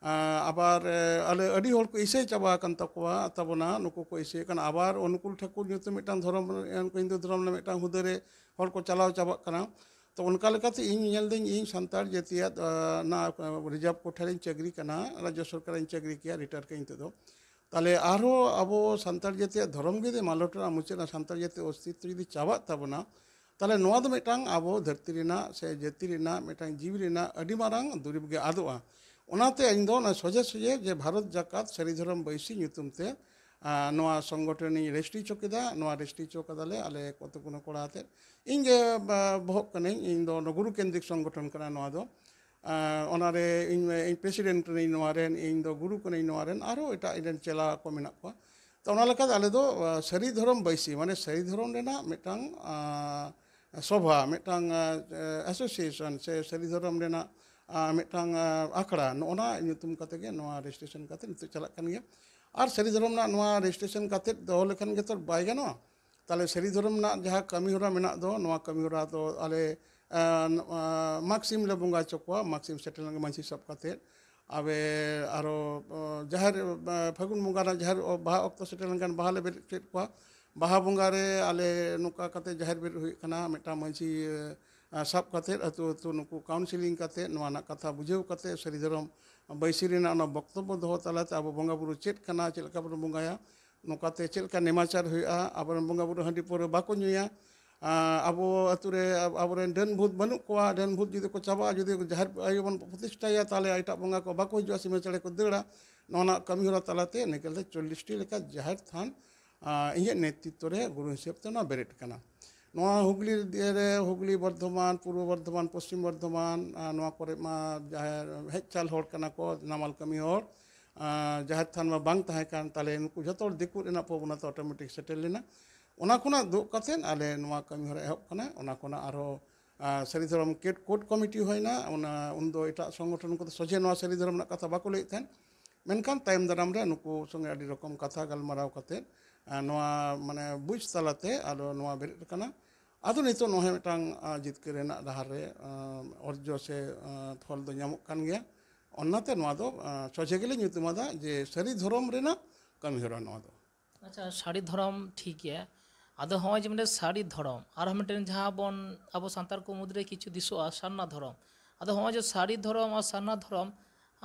ᱟᱵᱟᱨ ᱟᱞᱮ ᱟᱹᱰᱤ ᱦᱚᱲ ᱠᱚ ᱤᱥᱟᱹᱭ ᱪᱟᱵᱟ ᱟᱠᱟᱱ ᱛᱟᱠᱚᱣᱟ, ᱛᱟᱵᱚᱱᱟ, ᱱᱩᱠᱩ ᱠᱚ ᱤᱥᱟᱹᱭ ᱠᱟᱱᱟ᱾ ᱟᱵᱟᱨ ᱚᱱᱩᱠᱩᱞ ᱴᱷᱟᱹᱠᱩᱨ ᱧᱩᱛᱩᱢ ᱢᱤᱫᱴᱟᱝ ᱫᱷᱚᱨᱚᱢ, ᱩᱱᱠᱩ ᱦᱤᱱᱫᱩ ᱫᱷᱚᱨᱚᱢ ᱨᱮᱱᱟᱜ ᱢᱤᱫᱴᱟᱝ ᱦᱩᱫᱟᱹ ᱨᱮ ᱦᱚᱲ ᱠᱚ ᱪᱟᱞᱟᱣ ᱪᱟᱵᱟᱜ ᱠᱟᱱᱟ᱾ ᱛᱚ, ᱚᱱᱠᱟ ᱞᱮᱠᱟᱛᱮ ᱤᱧ ᱧᱮᱞ ᱫᱟᱹᱧ, ᱤᱧ ᱥᱟᱱᱛᱟᱲ ᱡᱟᱹᱛᱤᱭᱟᱜ ᱨᱤᱡᱟᱨᱵᱷ ᱠᱳᱴᱟ ᱨᱤᱧ ᱪᱟᱹᱠᱨᱤ ᱠᱟᱱᱟ, ᱨᱟᱡᱽᱡᱚ ᱥᱚᱨᱠᱟᱨ ᱨᱤᱧ ᱪᱟᱹᱠᱨᱤ ᱠᱮᱭᱟ, ᱨᱤᱴᱟᱭᱟᱨ ᱠᱟᱹᱧ ᱱᱤᱛᱚᱜ ᱫᱚ᱾ ᱛᱟᱦᱞᱮ ᱟᱨᱦᱚᱸ ᱟᱵᱚ ᱥᱟᱱᱛᱟᱲ ᱡᱟᱹᱛᱤᱭᱟᱜ ᱫᱷᱚᱨᱚᱢ ᱜᱮ ᱡᱩᱫᱤ ᱢᱟᱞᱚᱴ ᱨᱮᱱᱟᱜ ᱢᱩᱪᱟᱹᱫ ᱮᱱᱟ, ᱥᱟᱱᱛᱟᱲ ᱡᱟᱹᱛᱤ ᱚᱥᱛᱤᱛᱛᱚ ᱡᱩᱫᱤ ᱪᱟᱵᱟᱜ ᱛᱟᱵᱚᱱᱟ, ᱛᱟᱦᱞᱮ ᱱᱚᱣᱟ ᱫᱚ ᱢᱤᱫᱴᱟᱝ ᱟᱵᱚ ᱫᱷᱟᱹᱨᱛᱤ ᱨᱮᱱᱟᱜ ᱥᱮ ᱡᱟᱹᱛᱤ ᱨᱮᱱᱟᱜ ᱢᱤᱫᱴᱟᱝ ᱡᱤᱣᱤ ᱨᱮᱱᱟᱜ ᱟᱹᱰᱤ ᱢᱟᱨᱟᱝ ᱫᱩᱨᱤᱵᱽ ᱜᱮ ᱟᱫᱚᱜᱼᱟ᱾ ᱚᱱᱟᱛᱮ ᱤᱧ ᱫᱚ ᱚᱱᱟ ᱥᱚᱡᱷᱮ ᱥᱚᱡᱷᱮ ᱡᱮ ᱵᱷᱟᱨᱚᱛ ᱡᱟᱠᱟᱛ ᱥᱟᱹᱨᱤ ᱫᱷᱚᱨᱚᱢ ᱵᱟᱹᱭᱥᱤ ᱧᱩᱛᱩᱢ ᱛᱮ ᱱᱚᱣᱟ ᱥᱚᱝᱜᱚᱴᱷᱚᱱᱤᱧ ᱨᱮᱡᱤᱥᱴᱨᱤ ᱦᱚᱪᱚ ᱠᱮᱫᱟ᱾ ᱱᱚᱣᱟ ᱨᱮᱡᱤᱥᱴᱨᱤ ᱦᱚᱪᱚ ᱠᱟᱫᱟᱞᱮ ᱟᱞᱮ ᱠᱚᱛᱚ ᱜᱩᱱᱟᱹ ᱠᱚᱲᱟ ᱟᱛᱮᱫ᱾ ᱤᱧ ᱜᱮ ᱵᱚᱦᱚᱜ ᱠᱟᱹᱱᱟᱹᱧ, ᱤᱧ ᱫᱚ ᱜᱩᱨᱩ ᱠᱮᱱᱫᱨᱤᱠ ᱥᱚᱝᱜᱚᱴᱷᱚᱱ ᱠᱟᱱᱟ ᱱᱚᱣᱟ ᱫᱚ᱾ ᱚᱱᱟᱨᱮ ᱤᱧ ᱯᱨᱮᱥᱤᱰᱮᱱᱴ ᱠᱟᱹᱱᱟᱹᱧ ᱱᱚᱣᱟ ᱨᱮᱱ, ᱤᱧ ᱫᱚ ᱜᱩᱨᱩ ᱠᱟᱹᱱᱟᱹᱧ ᱱᱚᱣᱟ ᱨᱮᱱ, ᱟᱨᱦᱚᱸ ᱮᱴᱟᱜ ᱤᱧ ᱨᱮᱱ ᱪᱮᱞᱟ ᱠᱚ ᱢᱮᱱᱟᱜ ᱠᱚᱣᱟ᱾ ᱛᱚ, ᱚᱱᱟ ᱞᱮᱠᱟᱛᱮ ᱟᱞᱮ ᱫᱚ ᱥᱟᱹᱨᱤ ᱫᱷᱚᱨᱚᱢ ᱵᱟᱹᱭᱥᱤ, ᱢᱟᱱᱮ ᱥᱟᱹᱨᱤ ᱫᱷᱚᱨᱚᱢ ᱨᱮᱱᱟᱜ ᱢᱤᱫᱴᱟᱝ ᱥᱚᱵᱷᱟ, ᱢᱤᱫᱴᱟᱝ ᱮᱥᱳᱥᱤᱭᱮᱥᱚᱱ ᱥᱮ ᱥᱟᱹᱨᱤ ᱫᱷᱚᱨᱚᱢ ᱨᱮᱱᱟᱜ ᱢᱤᱫᱴᱟᱝ ᱟᱠᱷᱲᱟ, ᱱᱚᱜᱼᱚ ᱱᱟ ᱧᱩᱛᱩᱢ ᱠᱟᱛᱮ ᱜᱮ ᱱᱚᱣᱟ ᱨᱮᱡᱤᱥᱴᱨᱮᱥᱚᱱ ᱠᱟᱛᱮ ᱱᱤᱛᱚᱜ ᱪᱟᱞᱟᱜ ᱠᱟᱱ ᱜᱮᱭᱟ᱾ ᱟᱨ ᱥᱟᱹᱨᱤ ᱫᱷᱚᱨᱚᱢ ᱨᱮᱱᱟᱜ ᱱᱚᱣᱟ ᱨᱮᱡᱤᱥᱴᱨᱮᱥᱚᱱ ᱠᱟᱛᱮ ᱫᱚᱦᱚ ᱞᱮᱠᱷᱟᱱ ᱜᱮᱛᱚ ᱵᱟᱭ ᱜᱟᱱᱚᱜᱼᱟ᱾ ᱛᱟᱦᱞᱮ ᱥᱟᱹᱨᱤ ᱫᱷᱚᱨᱚᱢ ᱨᱮᱱᱟᱜ ᱡᱟᱦᱟᱸ ᱠᱟᱹᱢᱤ ᱦᱚᱨᱟ ᱢᱮᱱᱟᱜ ᱫᱚ, ᱱᱚᱣᱟ ᱠᱟᱹᱢᱤ ᱦᱚᱨᱟ ᱫᱚ ᱟᱞᱮ ᱢᱟᱜᱽ ᱥᱤᱢ ᱞᱮ ᱵᱚᱸᱜᱟ ᱦᱚᱪᱚ ᱠᱚᱣᱟ, ᱢᱟᱜᱽ ᱥᱤᱢ ᱥᱮᱴᱮᱨ ᱞᱮᱱᱠᱷᱟᱱ ᱢᱟᱹᱡᱷᱤ ᱥᱟᱵ ᱠᱟᱛᱮ᱾ ᱟᱵᱮ ᱟᱨᱚ ᱡᱟᱦᱮᱨ ᱯᱷᱟᱹᱜᱩᱱ ᱵᱚᱸᱜᱟ ᱨᱮᱱᱟᱜ ᱡᱟᱦᱮᱨ ᱵᱟᱦᱟ ᱚᱠᱛᱚ ᱥᱮᱴᱮᱨ ᱞᱮᱱᱠᱷᱟᱱ ᱵᱟᱦᱟ ᱞᱮ ᱵᱮᱨᱮᱫ ᱦᱚᱪᱚᱭᱮᱫ ᱠᱚᱣᱟ᱾ ᱵᱟᱦᱟ ᱵᱚᱸᱜᱟ ᱨᱮ ᱟᱞᱮ ᱱᱚᱝᱠᱟ ᱠᱟᱛᱮ ᱡᱟᱦᱮᱨ ᱵᱮᱨᱮᱫ ᱦᱩᱭᱩᱜ ᱠᱟᱱᱟ, ᱢᱤᱫᱴᱟᱝ ᱢᱟᱹᱡᱷᱤ ᱥᱟᱵ ᱠᱟᱛᱮ ᱟᱹᱛᱩ ᱟᱹᱛᱩ ᱱᱩᱠᱩ ᱠᱟᱣᱩᱱᱥᱤᱞᱤᱝ ᱠᱟᱛᱮ ᱱᱚᱣᱟ ᱨᱮᱱᱟᱜ ᱠᱟᱛᱷᱟ ᱵᱩᱡᱷᱟᱹᱣ ᱠᱟᱛᱮ ᱥᱟᱹᱨᱤ ᱫᱷᱚᱨᱚᱢ ᱵᱟᱹᱭᱥᱤ ᱨᱮᱱᱟᱜ ᱚᱱᱟ ᱵᱚᱠᱛᱚᱵᱵᱚ ᱫᱚᱦᱚ ᱛᱟᱞᱟᱛᱮ ᱟᱵᱚ ᱵᱚᱸᱜᱟ ᱵᱩᱨᱩ ᱪᱮᱫ ᱠᱟᱱᱟ, ᱪᱮᱫ ᱞᱮᱠᱟ ᱵᱚᱱ ᱵᱚᱸᱜᱟᱭᱟ, ᱱᱚᱝᱠᱟᱛᱮ ᱪᱮᱫ ᱞᱮᱠᱟ ᱱᱮᱢᱟᱪᱟᱨ ᱦᱩᱭᱩᱜᱼᱟ, ᱟᱵᱚᱨᱮᱱ ᱵᱚᱸᱜᱟ ᱵᱩᱨᱩ ᱦᱟᱺᱰᱤ ᱯᱟᱹᱣᱨᱟᱹ ᱵᱟᱠᱚ ᱧᱩᱭᱟ, ᱟᱵᱚ ᱟᱹᱛᱩ ᱨᱮ ᱟᱵᱚᱨᱮᱱ ᱰᱟᱹᱱ ᱵᱷᱩᱛ ᱵᱟᱹᱱᱩᱜ ᱠᱚᱣᱟ, ᱰᱟᱹᱱ ᱵᱷᱩᱛ ᱡᱩᱫᱤ ᱠᱚ ᱪᱟᱵᱟᱜᱼᱟ, ᱡᱩᱫᱤ ᱡᱟᱦᱮᱨ ᱟᱭᱳ ᱵᱚᱱ ᱯᱨᱚᱛᱤᱥᱴᱷᱟᱭᱟ, ᱛᱟᱦᱚᱞᱮ ᱮᱴᱟᱜ ᱵᱚᱸᱜᱟ ᱠᱚ ᱵᱟᱠᱚ ᱦᱤᱡᱩᱜᱼᱟ, ᱥᱤᱢᱟᱹ ᱪᱮᱬᱮ ᱠᱚ ᱫᱟᱹᱲᱟ᱾ ᱱᱚᱣᱟ ᱨᱮᱱᱟᱜ ᱠᱟᱹᱢᱤ ᱦᱚᱨᱟ ᱛᱟᱞᱟᱛᱮ ᱱᱤᱠᱟᱹᱞ ᱛᱮ ᱪᱚᱞᱞᱤᱥ ᱴᱤ ᱞᱮᱠᱟ ᱡᱟᱦᱮᱨ ᱛᱷᱟᱱ ᱤᱧᱟᱹᱜ ᱱᱮᱛᱨᱤᱛᱛᱚ ᱨᱮ ᱜᱩᱨᱩ ᱦᱤᱥᱟᱹᱵ ᱛᱮ ᱱᱚᱣᱟ ᱵᱮᱨᱮᱫ ᱠᱟᱱᱟ᱾ ᱱᱚᱣᱟ ᱦᱩᱜᱽᱞᱤ ᱨᱮ, ᱦᱩᱜᱽᱞᱤ, ᱵᱚᱨᱫᱷᱚᱢᱟᱱ, ᱯᱩᱨᱵᱚ ᱵᱚᱨᱫᱷᱚᱢᱟᱱ, ᱯᱚᱥᱪᱤᱢ ᱵᱚᱨᱫᱷᱚᱢᱟᱱ, ᱱᱚᱣᱟ ᱠᱚᱨᱮ ᱢᱟ ᱡᱟᱦᱟᱸᱭ ᱦᱮᱡ ᱪᱟᱞ ᱦᱚᱲ ᱠᱟᱱᱟ ᱠᱚ, ᱱᱟᱢᱟᱞ ᱠᱟᱹᱢᱤ ᱦᱚᱲ, ᱡᱟᱦᱮᱨ ᱛᱷᱟᱱ ᱢᱟ ᱵᱟᱝ ᱛᱟᱦᱮᱸ ᱠᱟᱱ ᱛᱟᱞᱮ, ᱱᱩᱠᱩ ᱡᱷᱚᱛᱚ ᱦᱚᱲ ᱫᱤᱠᱩ ᱨᱮᱱᱟᱜ ᱯᱨᱚᱵᱚᱱᱚᱛᱟ ᱚᱴᱳᱢᱮᱴᱤᱠ ᱥᱮᱴᱮᱨ ᱞᱮᱱᱟ᱾ ᱚᱱᱟ ᱠᱷᱚᱱᱟᱜ ᱫᱩᱜ ᱠᱟᱛᱮᱫ ᱟᱞᱮ ᱱᱚᱣᱟ ᱠᱟᱹᱢᱤ ᱦᱚᱨᱟ ᱮᱦᱚᱵ ᱠᱟᱱᱟ᱾ ᱚᱱᱟ ᱠᱷᱚᱱᱟᱜ ᱟᱨᱦᱚᱸ ᱥᱟᱹᱨᱤ ᱫᱷᱚᱨᱚᱢ ᱠᱮᱴ ᱠᱳᱰ ᱠᱚᱢᱤᱴᱤ ᱦᱩᱭᱱᱟ᱾ ᱚᱱᱟ ᱩᱱᱫᱚ ᱮᱴᱟᱜ ᱥᱚᱝᱜᱚᱴᱷᱚᱱ ᱠᱚᱫᱚ ᱥᱚᱡᱷᱮ ᱱᱚᱣᱟ ᱥᱟᱹᱨᱤ ᱫᱷᱚᱨᱚᱢ ᱨᱮᱱᱟᱜ ᱠᱟᱛᱷᱟ ᱵᱟᱠᱚ ᱞᱟᱹᱭᱮᱫ ᱛᱟᱦᱮᱸᱫ᱾ ᱢᱮᱱᱠᱷᱟᱱ ᱛᱟᱭᱚᱢ ᱫᱟᱨᱟᱢ ᱨᱮ ᱱᱩᱠᱩ ᱥᱚᱸᱜᱮ ᱟᱹᱰᱤ ᱨᱚᱠᱚᱢ ᱠᱟᱛᱷᱟ ᱜᱟᱞᱢᱟᱨᱟᱣ ᱠᱟᱛᱮᱫ ᱱᱚᱣᱟ ᱢᱟᱱᱮ ᱵᱩᱡᱽ ᱛᱟᱞᱟᱛᱮ ᱟᱫᱚ ᱱᱚᱣᱟ ᱵᱮᱨᱮᱫ ᱟᱠᱟᱱᱟ᱾ ᱟᱫᱚ ᱱᱤᱛᱚᱜ ᱱᱚᱣᱟ ᱦᱚᱸ ᱢᱤᱫᱴᱟᱝ ᱡᱤᱛᱠᱟᱹᱨ ᱨᱮᱱᱟᱜ ᱰᱟᱦᱟᱨ ᱨᱮ ᱚᱨᱡᱚ ᱥᱮ ᱯᱷᱚᱞ ᱫᱚ ᱧᱟᱢᱚᱜ ᱠᱟᱱ ᱜᱮᱭᱟ᱾ ᱚᱱᱟᱛᱮ ᱱᱚᱣᱟ ᱫᱚ ᱥᱚᱡᱷᱮ ᱜᱮᱞᱮ ᱧᱩᱛᱩᱢ ᱟᱫᱟ ᱡᱮ ᱥᱟᱹᱨᱤ ᱫᱷᱚᱨᱚᱢ ᱨᱮᱱᱟᱜ ᱠᱟᱹᱢᱤᱦᱚᱨᱟ ᱱᱚᱣᱟ ᱫᱚ᱾ ᱟᱪᱪᱷᱟ, ᱥᱟᱹᱨᱤ ᱫᱷᱚᱨᱚᱢ ᱴᱷᱤᱠ ᱜᱮᱭᱟ᱾ ᱟᱫᱚ ᱦᱚᱸᱜᱼᱚᱭ ᱡᱮ ᱢᱤᱫᱴᱮᱱ ᱥᱟᱹᱨᱤ ᱫᱷᱚᱨᱚᱢ, ᱟᱨᱦᱚᱸ ᱢᱤᱫᱴᱮᱱ ᱡᱟᱦᱟᱸ ᱵᱚᱱ ᱟᱵᱚ ᱥᱟᱱᱛᱟᱲ ᱠᱚ ᱢᱩᱫᱽᱨᱮ ᱠᱤᱪᱷᱩ ᱫᱤᱥᱚᱜᱼᱟ ᱥᱟᱨᱱᱟ ᱫᱷᱚᱨᱚᱢ᱾ ᱟᱫᱚ ᱦᱚᱸᱜᱼᱚᱭ ᱡᱮ ᱥᱟᱹᱨᱤ ᱫᱷᱚᱨᱚᱢ ᱟᱨ ᱥᱟᱨᱱᱟ ᱫᱷᱚᱨᱚᱢ,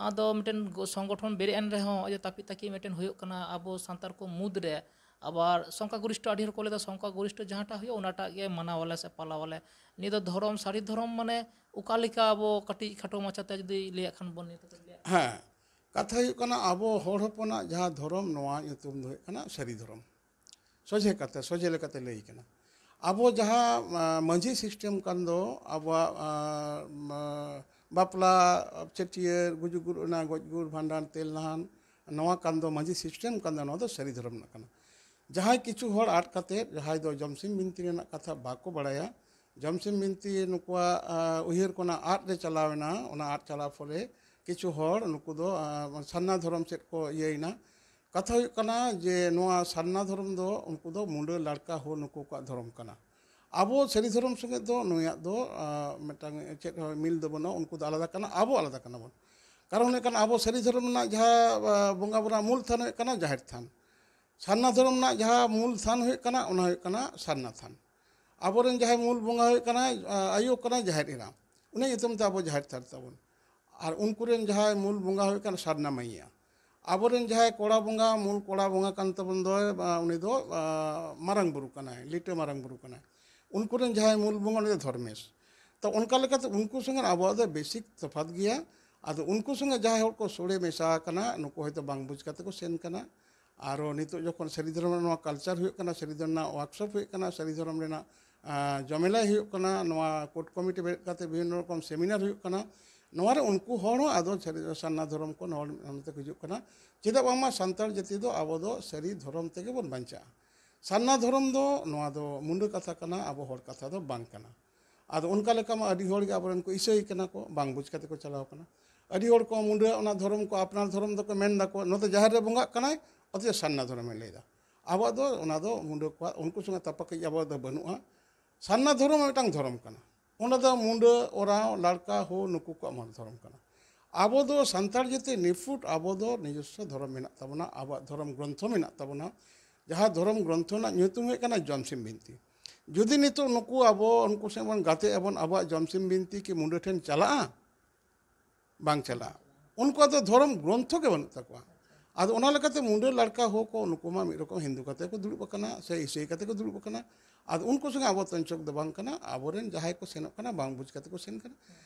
ᱟᱫᱚ ᱢᱤᱫᱴᱮᱱ ᱜᱚ-, ᱥᱚᱝᱜᱚᱴᱷᱚᱱ ᱵᱮᱨᱮᱫ ᱮᱱ ᱨᱮᱦᱚᱸ ᱱᱚᱜᱼᱚᱭ ᱡᱮ ᱛᱟᱹᱯᱤ ᱛᱟᱹᱠᱤ ᱢᱤᱫᱴᱮᱱ ᱦᱩᱭᱩᱜ ᱠᱟᱱᱟ ᱟᱵᱚ ᱥᱟᱱᱛᱟᱲ ᱠᱚ ᱢᱩᱫᱽᱨᱮ᱾ ᱟᱵᱟᱨ ᱥᱚᱝᱠᱷᱟ ᱜᱚᱨᱤᱥᱴᱷᱚ, ᱟᱹᱰᱤ ᱦᱚᱲ ᱠᱚ ᱞᱟᱹᱭᱫᱟ ᱥᱚᱝᱠᱷᱟ ᱜᱚᱨᱤᱥᱴᱷᱚ ᱡᱟᱦᱟᱸᱴᱟᱜ ᱦᱩᱭᱩᱜᱼᱟ ᱚᱱᱟᱴᱟᱜ ᱜᱮ ᱢᱟᱱᱟᱣ ᱟᱞᱮ ᱥᱮ ᱯᱟᱞᱟᱣ ᱟᱞᱮ᱾ ᱱᱤᱭᱟᱹ ᱫᱚ ᱫᱷᱚᱨᱚᱢ, ᱥᱟᱹᱨᱤ ᱫᱷᱚᱨᱚᱢ ᱢᱟᱱᱮ ᱚᱠᱟ ᱞᱮᱠᱟ ᱟᱵᱚ ᱠᱟᱹᱴᱤᱡ ᱠᱷᱟᱴᱚ ᱢᱟᱪᱷᱟᱛᱮ ᱡᱩᱫᱤ ᱞᱟᱹᱭᱟᱜ ᱠᱷᱟᱱ ᱵᱚᱱ ᱱᱤᱭᱟᱹ ᱫᱚ ᱞᱟᱹᱭᱟᱜ ᱠᱷᱟᱱ᱾ ᱦᱮᱸ, ᱠᱟᱛᱷᱟ ᱦᱩᱭᱩᱜ ᱠᱟᱱᱟ ᱟᱵᱚ ᱦᱚᱲ ᱦᱚᱯᱚᱱᱟᱜ ᱡᱟᱦᱟᱸ ᱫᱷᱚᱨᱚᱢ, ᱱᱚᱣᱟ ᱧᱩᱛᱩᱢ ᱫᱚ ᱦᱩᱭᱩᱜ ᱠᱟᱱᱟ ᱥᱟᱹᱨᱤ ᱫᱷᱚᱨᱚᱢ᱾ ᱥᱚᱡᱷᱮ ᱠᱟᱛᱮ, ᱥᱚᱡᱷᱮ ᱞᱮᱠᱟᱛᱮ ᱞᱟᱹᱭ ᱠᱟᱱᱟ᱾ ᱟᱵᱚ ᱡᱟᱦᱟᱸ ᱢᱟᱹᱡᱷᱤ ᱥᱤᱥᱴᱮᱢ ᱠᱟᱱ ᱫᱚ ᱟᱵᱚᱣᱟᱜ ᱵᱟᱯᱞᱟ, ᱪᱷᱟᱹᱴᱭᱟᱹᱨ, ᱜᱩᱡᱩᱜ ᱜᱩᱨ, ᱚᱱᱟ ᱜᱚᱡ ᱜᱩᱨ, ᱵᱷᱟᱸᱰᱟᱱ, ᱛᱮᱞ ᱱᱟᱦᱟᱱ, ᱱᱚᱣᱟ ᱠᱟᱱ ᱫᱚ ᱢᱟᱹᱡᱷᱤ ᱥᱤᱥᱴᱮᱢ ᱠᱟᱱ ᱫᱚ, ᱱᱚᱣᱟ ᱫᱚ ᱥᱟᱹᱨᱤ ᱫᱷᱚᱨᱚᱢ ᱨᱮᱱᱟᱜ ᱠᱟᱱᱟ᱾ ᱡᱟᱦᱟᱸᱭ ᱠᱤᱪᱷᱩ ᱦᱚᱲ ᱟᱫ ᱠᱟᱛᱮ ᱡᱟᱦᱟᱸᱭ ᱫᱚ ᱡᱚᱢᱥᱤᱢ ᱵᱤᱱᱛᱤ ᱨᱮᱱᱟᱜ ᱠᱟᱛᱷᱟ ᱵᱟᱠᱚ ᱵᱟᱲᱟᱭᱟ, ᱡᱚᱢᱥᱤᱢ ᱵᱤᱱᱛᱤ ᱱᱩᱠᱩᱣᱟᱜ ᱩᱭᱦᱟᱹᱨ ᱠᱷᱚᱱᱟᱜ ᱟᱫ ᱨᱮ ᱪᱟᱞᱟᱣ ᱮᱱᱟ᱾ ᱚᱱᱟ ᱟᱫ ᱪᱟᱞᱟᱣ ᱯᱚᱨᱮ ᱠᱤᱪᱷᱩ ᱦᱚᱲ ᱱᱩᱠᱩ ᱫᱚ ᱥᱟᱨᱱᱟ ᱫᱷᱚᱨᱚᱢ ᱥᱮᱫ ᱠᱚ ᱤᱭᱟᱹᱭᱮᱱᱟ᱾ ᱠᱟᱛᱷᱟ ᱦᱩᱭᱩᱜ ᱠᱟᱱᱟ ᱡᱮ ᱱᱚᱣᱟ ᱥᱟᱨᱱᱟ ᱫᱷᱚᱨᱚᱢ ᱫᱚ ᱩᱱᱠᱩ ᱫᱚ ᱢᱩᱰᱟᱹ ᱞᱟᱲᱠᱟ ᱦᱚᱲ ᱱᱩᱠᱩ ᱠᱚᱣᱟᱜ ᱫᱷᱚᱨᱚᱢ ᱠᱟᱱᱟ᱾ ᱟᱵᱚ ᱥᱟᱹᱨᱤ ᱫᱷᱚᱨᱚᱢ ᱥᱚᱸᱜᱮ ᱫᱚ ᱱᱩᱭᱟᱜ ᱫᱚ ᱢᱤᱫᱴᱟᱝ ᱪᱮᱫ ᱦᱚᱸ ᱢᱤᱞ ᱫᱚ ᱵᱟᱹᱱᱩᱜᱼᱟ᱾ ᱩᱱᱠᱩ ᱫᱚ ᱟᱞᱟᱫᱟ ᱠᱟᱱᱟ, ᱟᱵᱚ ᱟᱞᱟᱫᱟ ᱠᱟᱱᱟ ᱵᱚᱱ᱾ ᱠᱟᱨᱚᱱ ᱦᱩᱭᱩᱜ ᱠᱟᱱᱟ, ᱟᱵᱚ ᱥᱟᱹᱨᱤ ᱫᱷᱚᱨᱚᱢ ᱨᱮᱱᱟᱜ ᱡᱟᱦᱟᱸ ᱵᱚᱸᱜᱟ ᱵᱩᱨᱩ ᱢᱩᱞ ᱛᱷᱟᱱ ᱦᱩᱭᱩᱜ ᱠᱟᱱᱟ ᱡᱟᱦᱮᱨ ᱛᱷᱟᱱ᱾ ᱥᱟᱨᱱᱟ ᱫᱷᱚᱨᱚᱢ ᱨᱮᱱᱟᱜ ᱡᱟᱦᱟᱸ ᱢᱩᱞ ᱛᱷᱟᱱ ᱦᱩᱭᱩᱜ ᱠᱟᱱᱟ, ᱚᱱᱟ ᱦᱩᱭᱩᱜ ᱠᱟᱱᱟ ᱥᱟᱨᱱᱟ ᱛᱷᱟᱱ᱾ ᱟᱵᱚᱨᱮᱱ ᱡᱟᱦᱟᱸᱭ ᱢᱩᱞ ᱵᱚᱸᱜᱟ ᱦᱩᱭᱩᱜ ᱠᱟᱱᱟ, ᱟᱭᱳ ᱠᱟᱱᱟ ᱡᱟᱦᱮᱨ ᱮᱨᱟ, ᱩᱱᱤ ᱧᱩᱛᱩᱢ ᱛᱮ ᱟᱵᱚ ᱡᱟᱦᱮᱨ ᱛᱷᱟᱱ ᱛᱟᱵᱚᱱ᱾ ᱟᱨ ᱩᱱᱠᱩᱨᱮᱱ ᱡᱟᱦᱟᱸᱭ ᱢᱩᱞ ᱵᱚᱸᱜᱟ ᱦᱩᱭᱩᱜ ᱠᱟᱱᱟ ᱥᱟᱨᱱᱟ ᱢᱟᱹᱭᱤᱭᱟ᱾ ᱟᱵᱚᱨᱮᱱ ᱡᱟᱦᱟᱸᱭ ᱠᱚᱲᱟ ᱵᱚᱸᱜᱟ, ᱢᱩᱞ ᱠᱚᱲᱟ ᱵᱚᱸᱜᱟ ᱠᱟᱱ ᱛᱟᱵᱚᱱ ᱫᱚᱭ, ᱩᱱᱤ ᱫᱚ ᱢᱟᱨᱟᱝ ᱵᱩᱨᱩ ᱠᱟᱱᱟᱭ, ᱞᱤᱴᱟᱹ ᱢᱟᱨᱟᱝ ᱵᱩᱨᱩ ᱠᱟᱱᱟᱭ᱾ ᱩᱱᱠᱩᱨᱮᱱ ᱡᱟᱦᱟᱸᱭ ᱢᱩᱞ ᱵᱚᱸᱜᱟ, ᱩᱱᱤ ᱫᱚ ᱫᱷᱚᱨᱢᱮᱥ᱾ ᱛᱚ, ᱚᱱᱠᱟ ᱞᱮᱠᱟᱛᱮ ᱩᱱᱠᱩ ᱥᱚᱸᱜᱮ ᱟᱵᱚᱣᱟᱜ ᱫᱚ ᱵᱮᱥᱤᱠ ᱛᱚᱯᱷᱟᱛ ᱜᱮᱭᱟ᱾ ᱟᱫᱚ ᱩᱱᱠᱩ ᱥᱚᱸᱜᱮ ᱡᱟᱦᱟᱸᱭ ᱦᱚᱲ ᱠᱚ ᱥᱚᱲᱮ ᱢᱮᱥᱟ ᱟᱠᱟᱱᱟ, ᱱᱩᱠᱩ ᱦᱚᱭᱛᱳ ᱵᱟᱝ ᱵᱩᱡᱽ ᱠᱟᱛᱮ ᱠᱚ ᱥᱮᱱ ᱠᱟᱱᱟ᱾ ᱟᱨᱚ ᱱᱤᱛᱚᱜ ᱡᱚᱠᱷᱚᱱ ᱥᱟᱹᱨᱤ ᱫᱷᱚᱨᱚᱢ ᱨᱮᱱᱟᱜ ᱱᱚᱣᱟ ᱠᱟᱞᱪᱟᱨ ᱦᱩᱭᱩᱜ ᱠᱟᱱᱟ, ᱥᱟᱹᱨᱤ ᱫᱷᱚᱨᱚᱢ ᱨᱮᱱᱟᱜ ᱣᱟᱨᱠᱥᱚᱯ ᱦᱩᱭᱩᱜ ᱠᱟᱱᱟ, ᱥᱟᱹᱨᱤ ᱫᱷᱚᱨᱚᱢ ᱨᱮᱱᱟᱜ ᱡᱚᱢᱮᱞᱟᱭ ᱦᱩᱭᱩᱜ ᱠᱟᱱᱟ, ᱱᱚᱣᱟ ᱠᱳᱨᱴ ᱠᱚᱢᱤᱴᱤ ᱵᱮᱨᱮᱫ ᱠᱟᱛᱮ ᱵᱤᱵᱷᱤᱱᱱᱚ ᱨᱚᱠᱚᱢ ᱥᱮᱢᱤᱱᱟᱨ ᱦᱩᱭᱩᱜ ᱠᱟᱱᱟ, ᱱᱚᱣᱟ ᱨᱮ ᱩᱱᱠᱩ ᱦᱚᱲ ᱦᱚᱸ ᱟᱫᱚ ᱥᱟᱹᱨᱤ ᱥᱟᱨᱱᱟ ᱫᱷᱚᱨᱚᱢ ᱠᱚ ᱱᱚᱛᱮ ᱠᱚ ᱦᱤᱡᱩᱜ ᱠᱟᱱᱟ᱾ ᱪᱮᱫᱟᱜ ᱵᱟᱝᱢᱟ ᱥᱟᱱᱛᱟᱲ ᱡᱟᱹᱛᱤ ᱫᱚ ᱟᱵᱚ ᱫᱚ ᱥᱟᱹᱨᱤ ᱫᱷᱚᱨᱚᱢ ᱛᱮᱜᱮ ᱵᱚᱱ ᱵᱟᱧᱪᱟᱜᱼᱟ᱾ ᱥᱟᱨᱱᱟ ᱫᱷᱚᱨᱚᱢ ᱫᱚ, ᱱᱚᱣᱟ ᱫᱚ ᱢᱩᱸᱰᱟᱹ ᱠᱟᱛᱷᱟ ᱠᱟᱱᱟ, ᱟᱵᱚ ᱦᱚᱲ ᱠᱟᱛᱷᱟ ᱫᱚ ᱵᱟᱝ ᱠᱟᱱᱟ᱾ ᱟᱫᱚ ᱚᱱᱠᱟ ᱞᱮᱠᱟ ᱢᱟ ᱟᱹᱰᱤ ᱦᱚᱲ ᱜᱮ ᱟᱵᱚᱨᱮᱱ ᱠᱚ ᱤᱥᱟᱹᱭ ᱠᱟᱱᱟ ᱠᱚ, ᱵᱟᱝ ᱵᱩᱡᱽ ᱠᱟᱛᱮ ᱠᱚ ᱪᱟᱞᱟᱣ ᱠᱟᱱᱟ᱾ ᱟᱹᱰᱤ ᱦᱚᱲ ᱠᱚ ᱢᱩᱸᱰᱟᱹ ᱚᱱᱟ ᱫᱷᱚᱨᱚᱢ ᱠᱚ, ᱟᱯᱱᱟᱨ ᱫᱷᱚᱨᱚᱢ ᱫᱚᱠᱚ ᱢᱮᱱ ᱫᱟᱠᱚ, ᱱᱚᱛᱮ ᱡᱟᱦᱮᱨ ᱨᱮ ᱵᱚᱸᱜᱟᱜ ᱠᱟᱱᱟᱭ, ᱚᱛᱷᱚᱪᱚ ᱥᱟᱨᱱᱟ ᱫᱷᱚᱨᱚᱢᱮ ᱞᱟᱹᱭᱫᱟ᱾ ᱟᱵᱚᱣᱟᱜ ᱫᱚ ᱚᱱᱟ ᱫᱚ ᱢᱩᱸᱰᱟᱹ ᱠᱚᱣᱟᱜ, ᱩᱱᱠᱩ ᱥᱚᱸᱜᱮ ᱛᱟᱯᱟᱠᱤᱡ ᱟᱵᱚᱣᱟᱜ ᱫᱚ ᱵᱟᱹᱱᱩᱜᱼᱟ᱾ ᱥᱟᱨᱱᱟ ᱫᱷᱚᱨᱚᱢ ᱢᱤᱫᱴᱟᱝ ᱫᱷᱚᱨᱚᱢ ᱠᱟᱱᱟ᱾ ᱚᱸᱰᱮ ᱫᱚ ᱢᱩᱸᱰᱟᱹ, ᱳᱨᱟᱸᱣ, ᱞᱟᱲᱠᱟ, ᱦᱳ, ᱱᱩᱠᱩ ᱠᱚᱣᱟᱜ ᱢᱚᱛ ᱫᱷᱚᱨᱚᱢ ᱠᱟᱱᱟ᱾ ᱟᱵᱚ ᱫᱚ ᱥᱟᱱᱛᱟᱲ ᱡᱟᱹᱛᱤ ᱱᱤᱯᱷᱩᱴ, ᱟᱵᱚ ᱫᱚ ᱱᱤᱡᱚᱥᱥᱚ ᱫᱷᱚᱨᱚᱢ ᱢᱮᱱᱟᱜ ᱛᱟᱵᱚᱱᱟ, ᱟᱵᱚᱣᱟᱜ ᱫᱷᱚᱨᱚᱢ ᱜᱨᱚᱱᱛᱷᱚ ᱢᱮᱱᱟᱜ ᱛᱟᱵᱚᱱᱟ, ᱡᱟᱦᱟᱸ ᱫᱷᱚᱨᱚᱢ ᱜᱨᱚᱱᱛᱷᱚ ᱨᱮᱱᱟᱜ ᱧᱩᱛᱩᱢ ᱦᱩᱭᱩᱜ ᱠᱟᱱᱟ ᱡᱚᱢᱥᱤᱢ ᱵᱤᱱᱛᱤ᱾ ᱡᱩᱫᱤ ᱱᱤᱛᱚᱜ ᱱᱩᱠᱩ ᱟᱵᱚ ᱩᱱᱠᱩ ᱥᱮᱫ ᱵᱚᱱ ᱜᱟᱛᱮᱜ ᱟᱵᱚᱱ, ᱟᱵᱚᱣᱟᱜ ᱡᱚᱢᱥᱤᱢ ᱵᱤᱱᱛᱤ ᱠᱤ ᱢᱩᱸᱰᱟᱹ ᱴᱷᱮᱱ ᱪᱟᱞᱟᱜᱼᱟ? ᱵᱟᱝ ᱪᱟᱞᱟᱜᱼᱟ᱾ ᱩᱱᱠᱩᱣᱟᱜ ᱫᱚ ᱫᱷᱚᱨᱚᱢ ᱜᱨᱚᱱᱛᱷᱚ ᱜᱮ ᱵᱟᱹᱱᱩᱜ ᱛᱟᱠᱚᱣᱟ᱾ ᱟᱫᱚ ᱚᱱᱟ ᱞᱮᱠᱟᱛᱮ ᱢᱩᱸᱰᱟᱹ ᱞᱟᱲᱠᱟ ᱦᱳ ᱠᱚ, ᱱᱩᱠᱩ ᱢᱟ ᱢᱤᱫ ᱨᱚᱠᱚᱢ ᱦᱤᱱᱫᱩ ᱠᱟᱛᱮ ᱠᱚ ᱫᱩᱲᱩᱵ ᱟᱠᱟᱱᱟ ᱥᱮ ᱤᱥᱟᱹᱭ ᱠᱟᱛᱮ ᱠᱚ ᱫᱩᱲᱩᱵ ᱟᱠᱟᱱᱟ᱾ ᱟᱫᱚ ᱩᱱᱠᱩ ᱥᱚᱸᱜᱮ ᱟᱵᱚ ᱛᱚᱧᱪᱚᱠ ᱫᱚ ᱵᱟᱝ ᱠᱟᱱᱟ, ᱟᱵᱚᱨᱮᱱ ᱡᱟᱦᱟᱸᱭ ᱠᱚ ᱥᱮᱱᱚᱜ ᱠᱟᱱᱟ ᱵᱟᱝ ᱵᱩᱡᱽ ᱠᱟᱛᱮ ᱠᱚ ᱥᱮᱱ ᱠᱟᱱᱟ᱾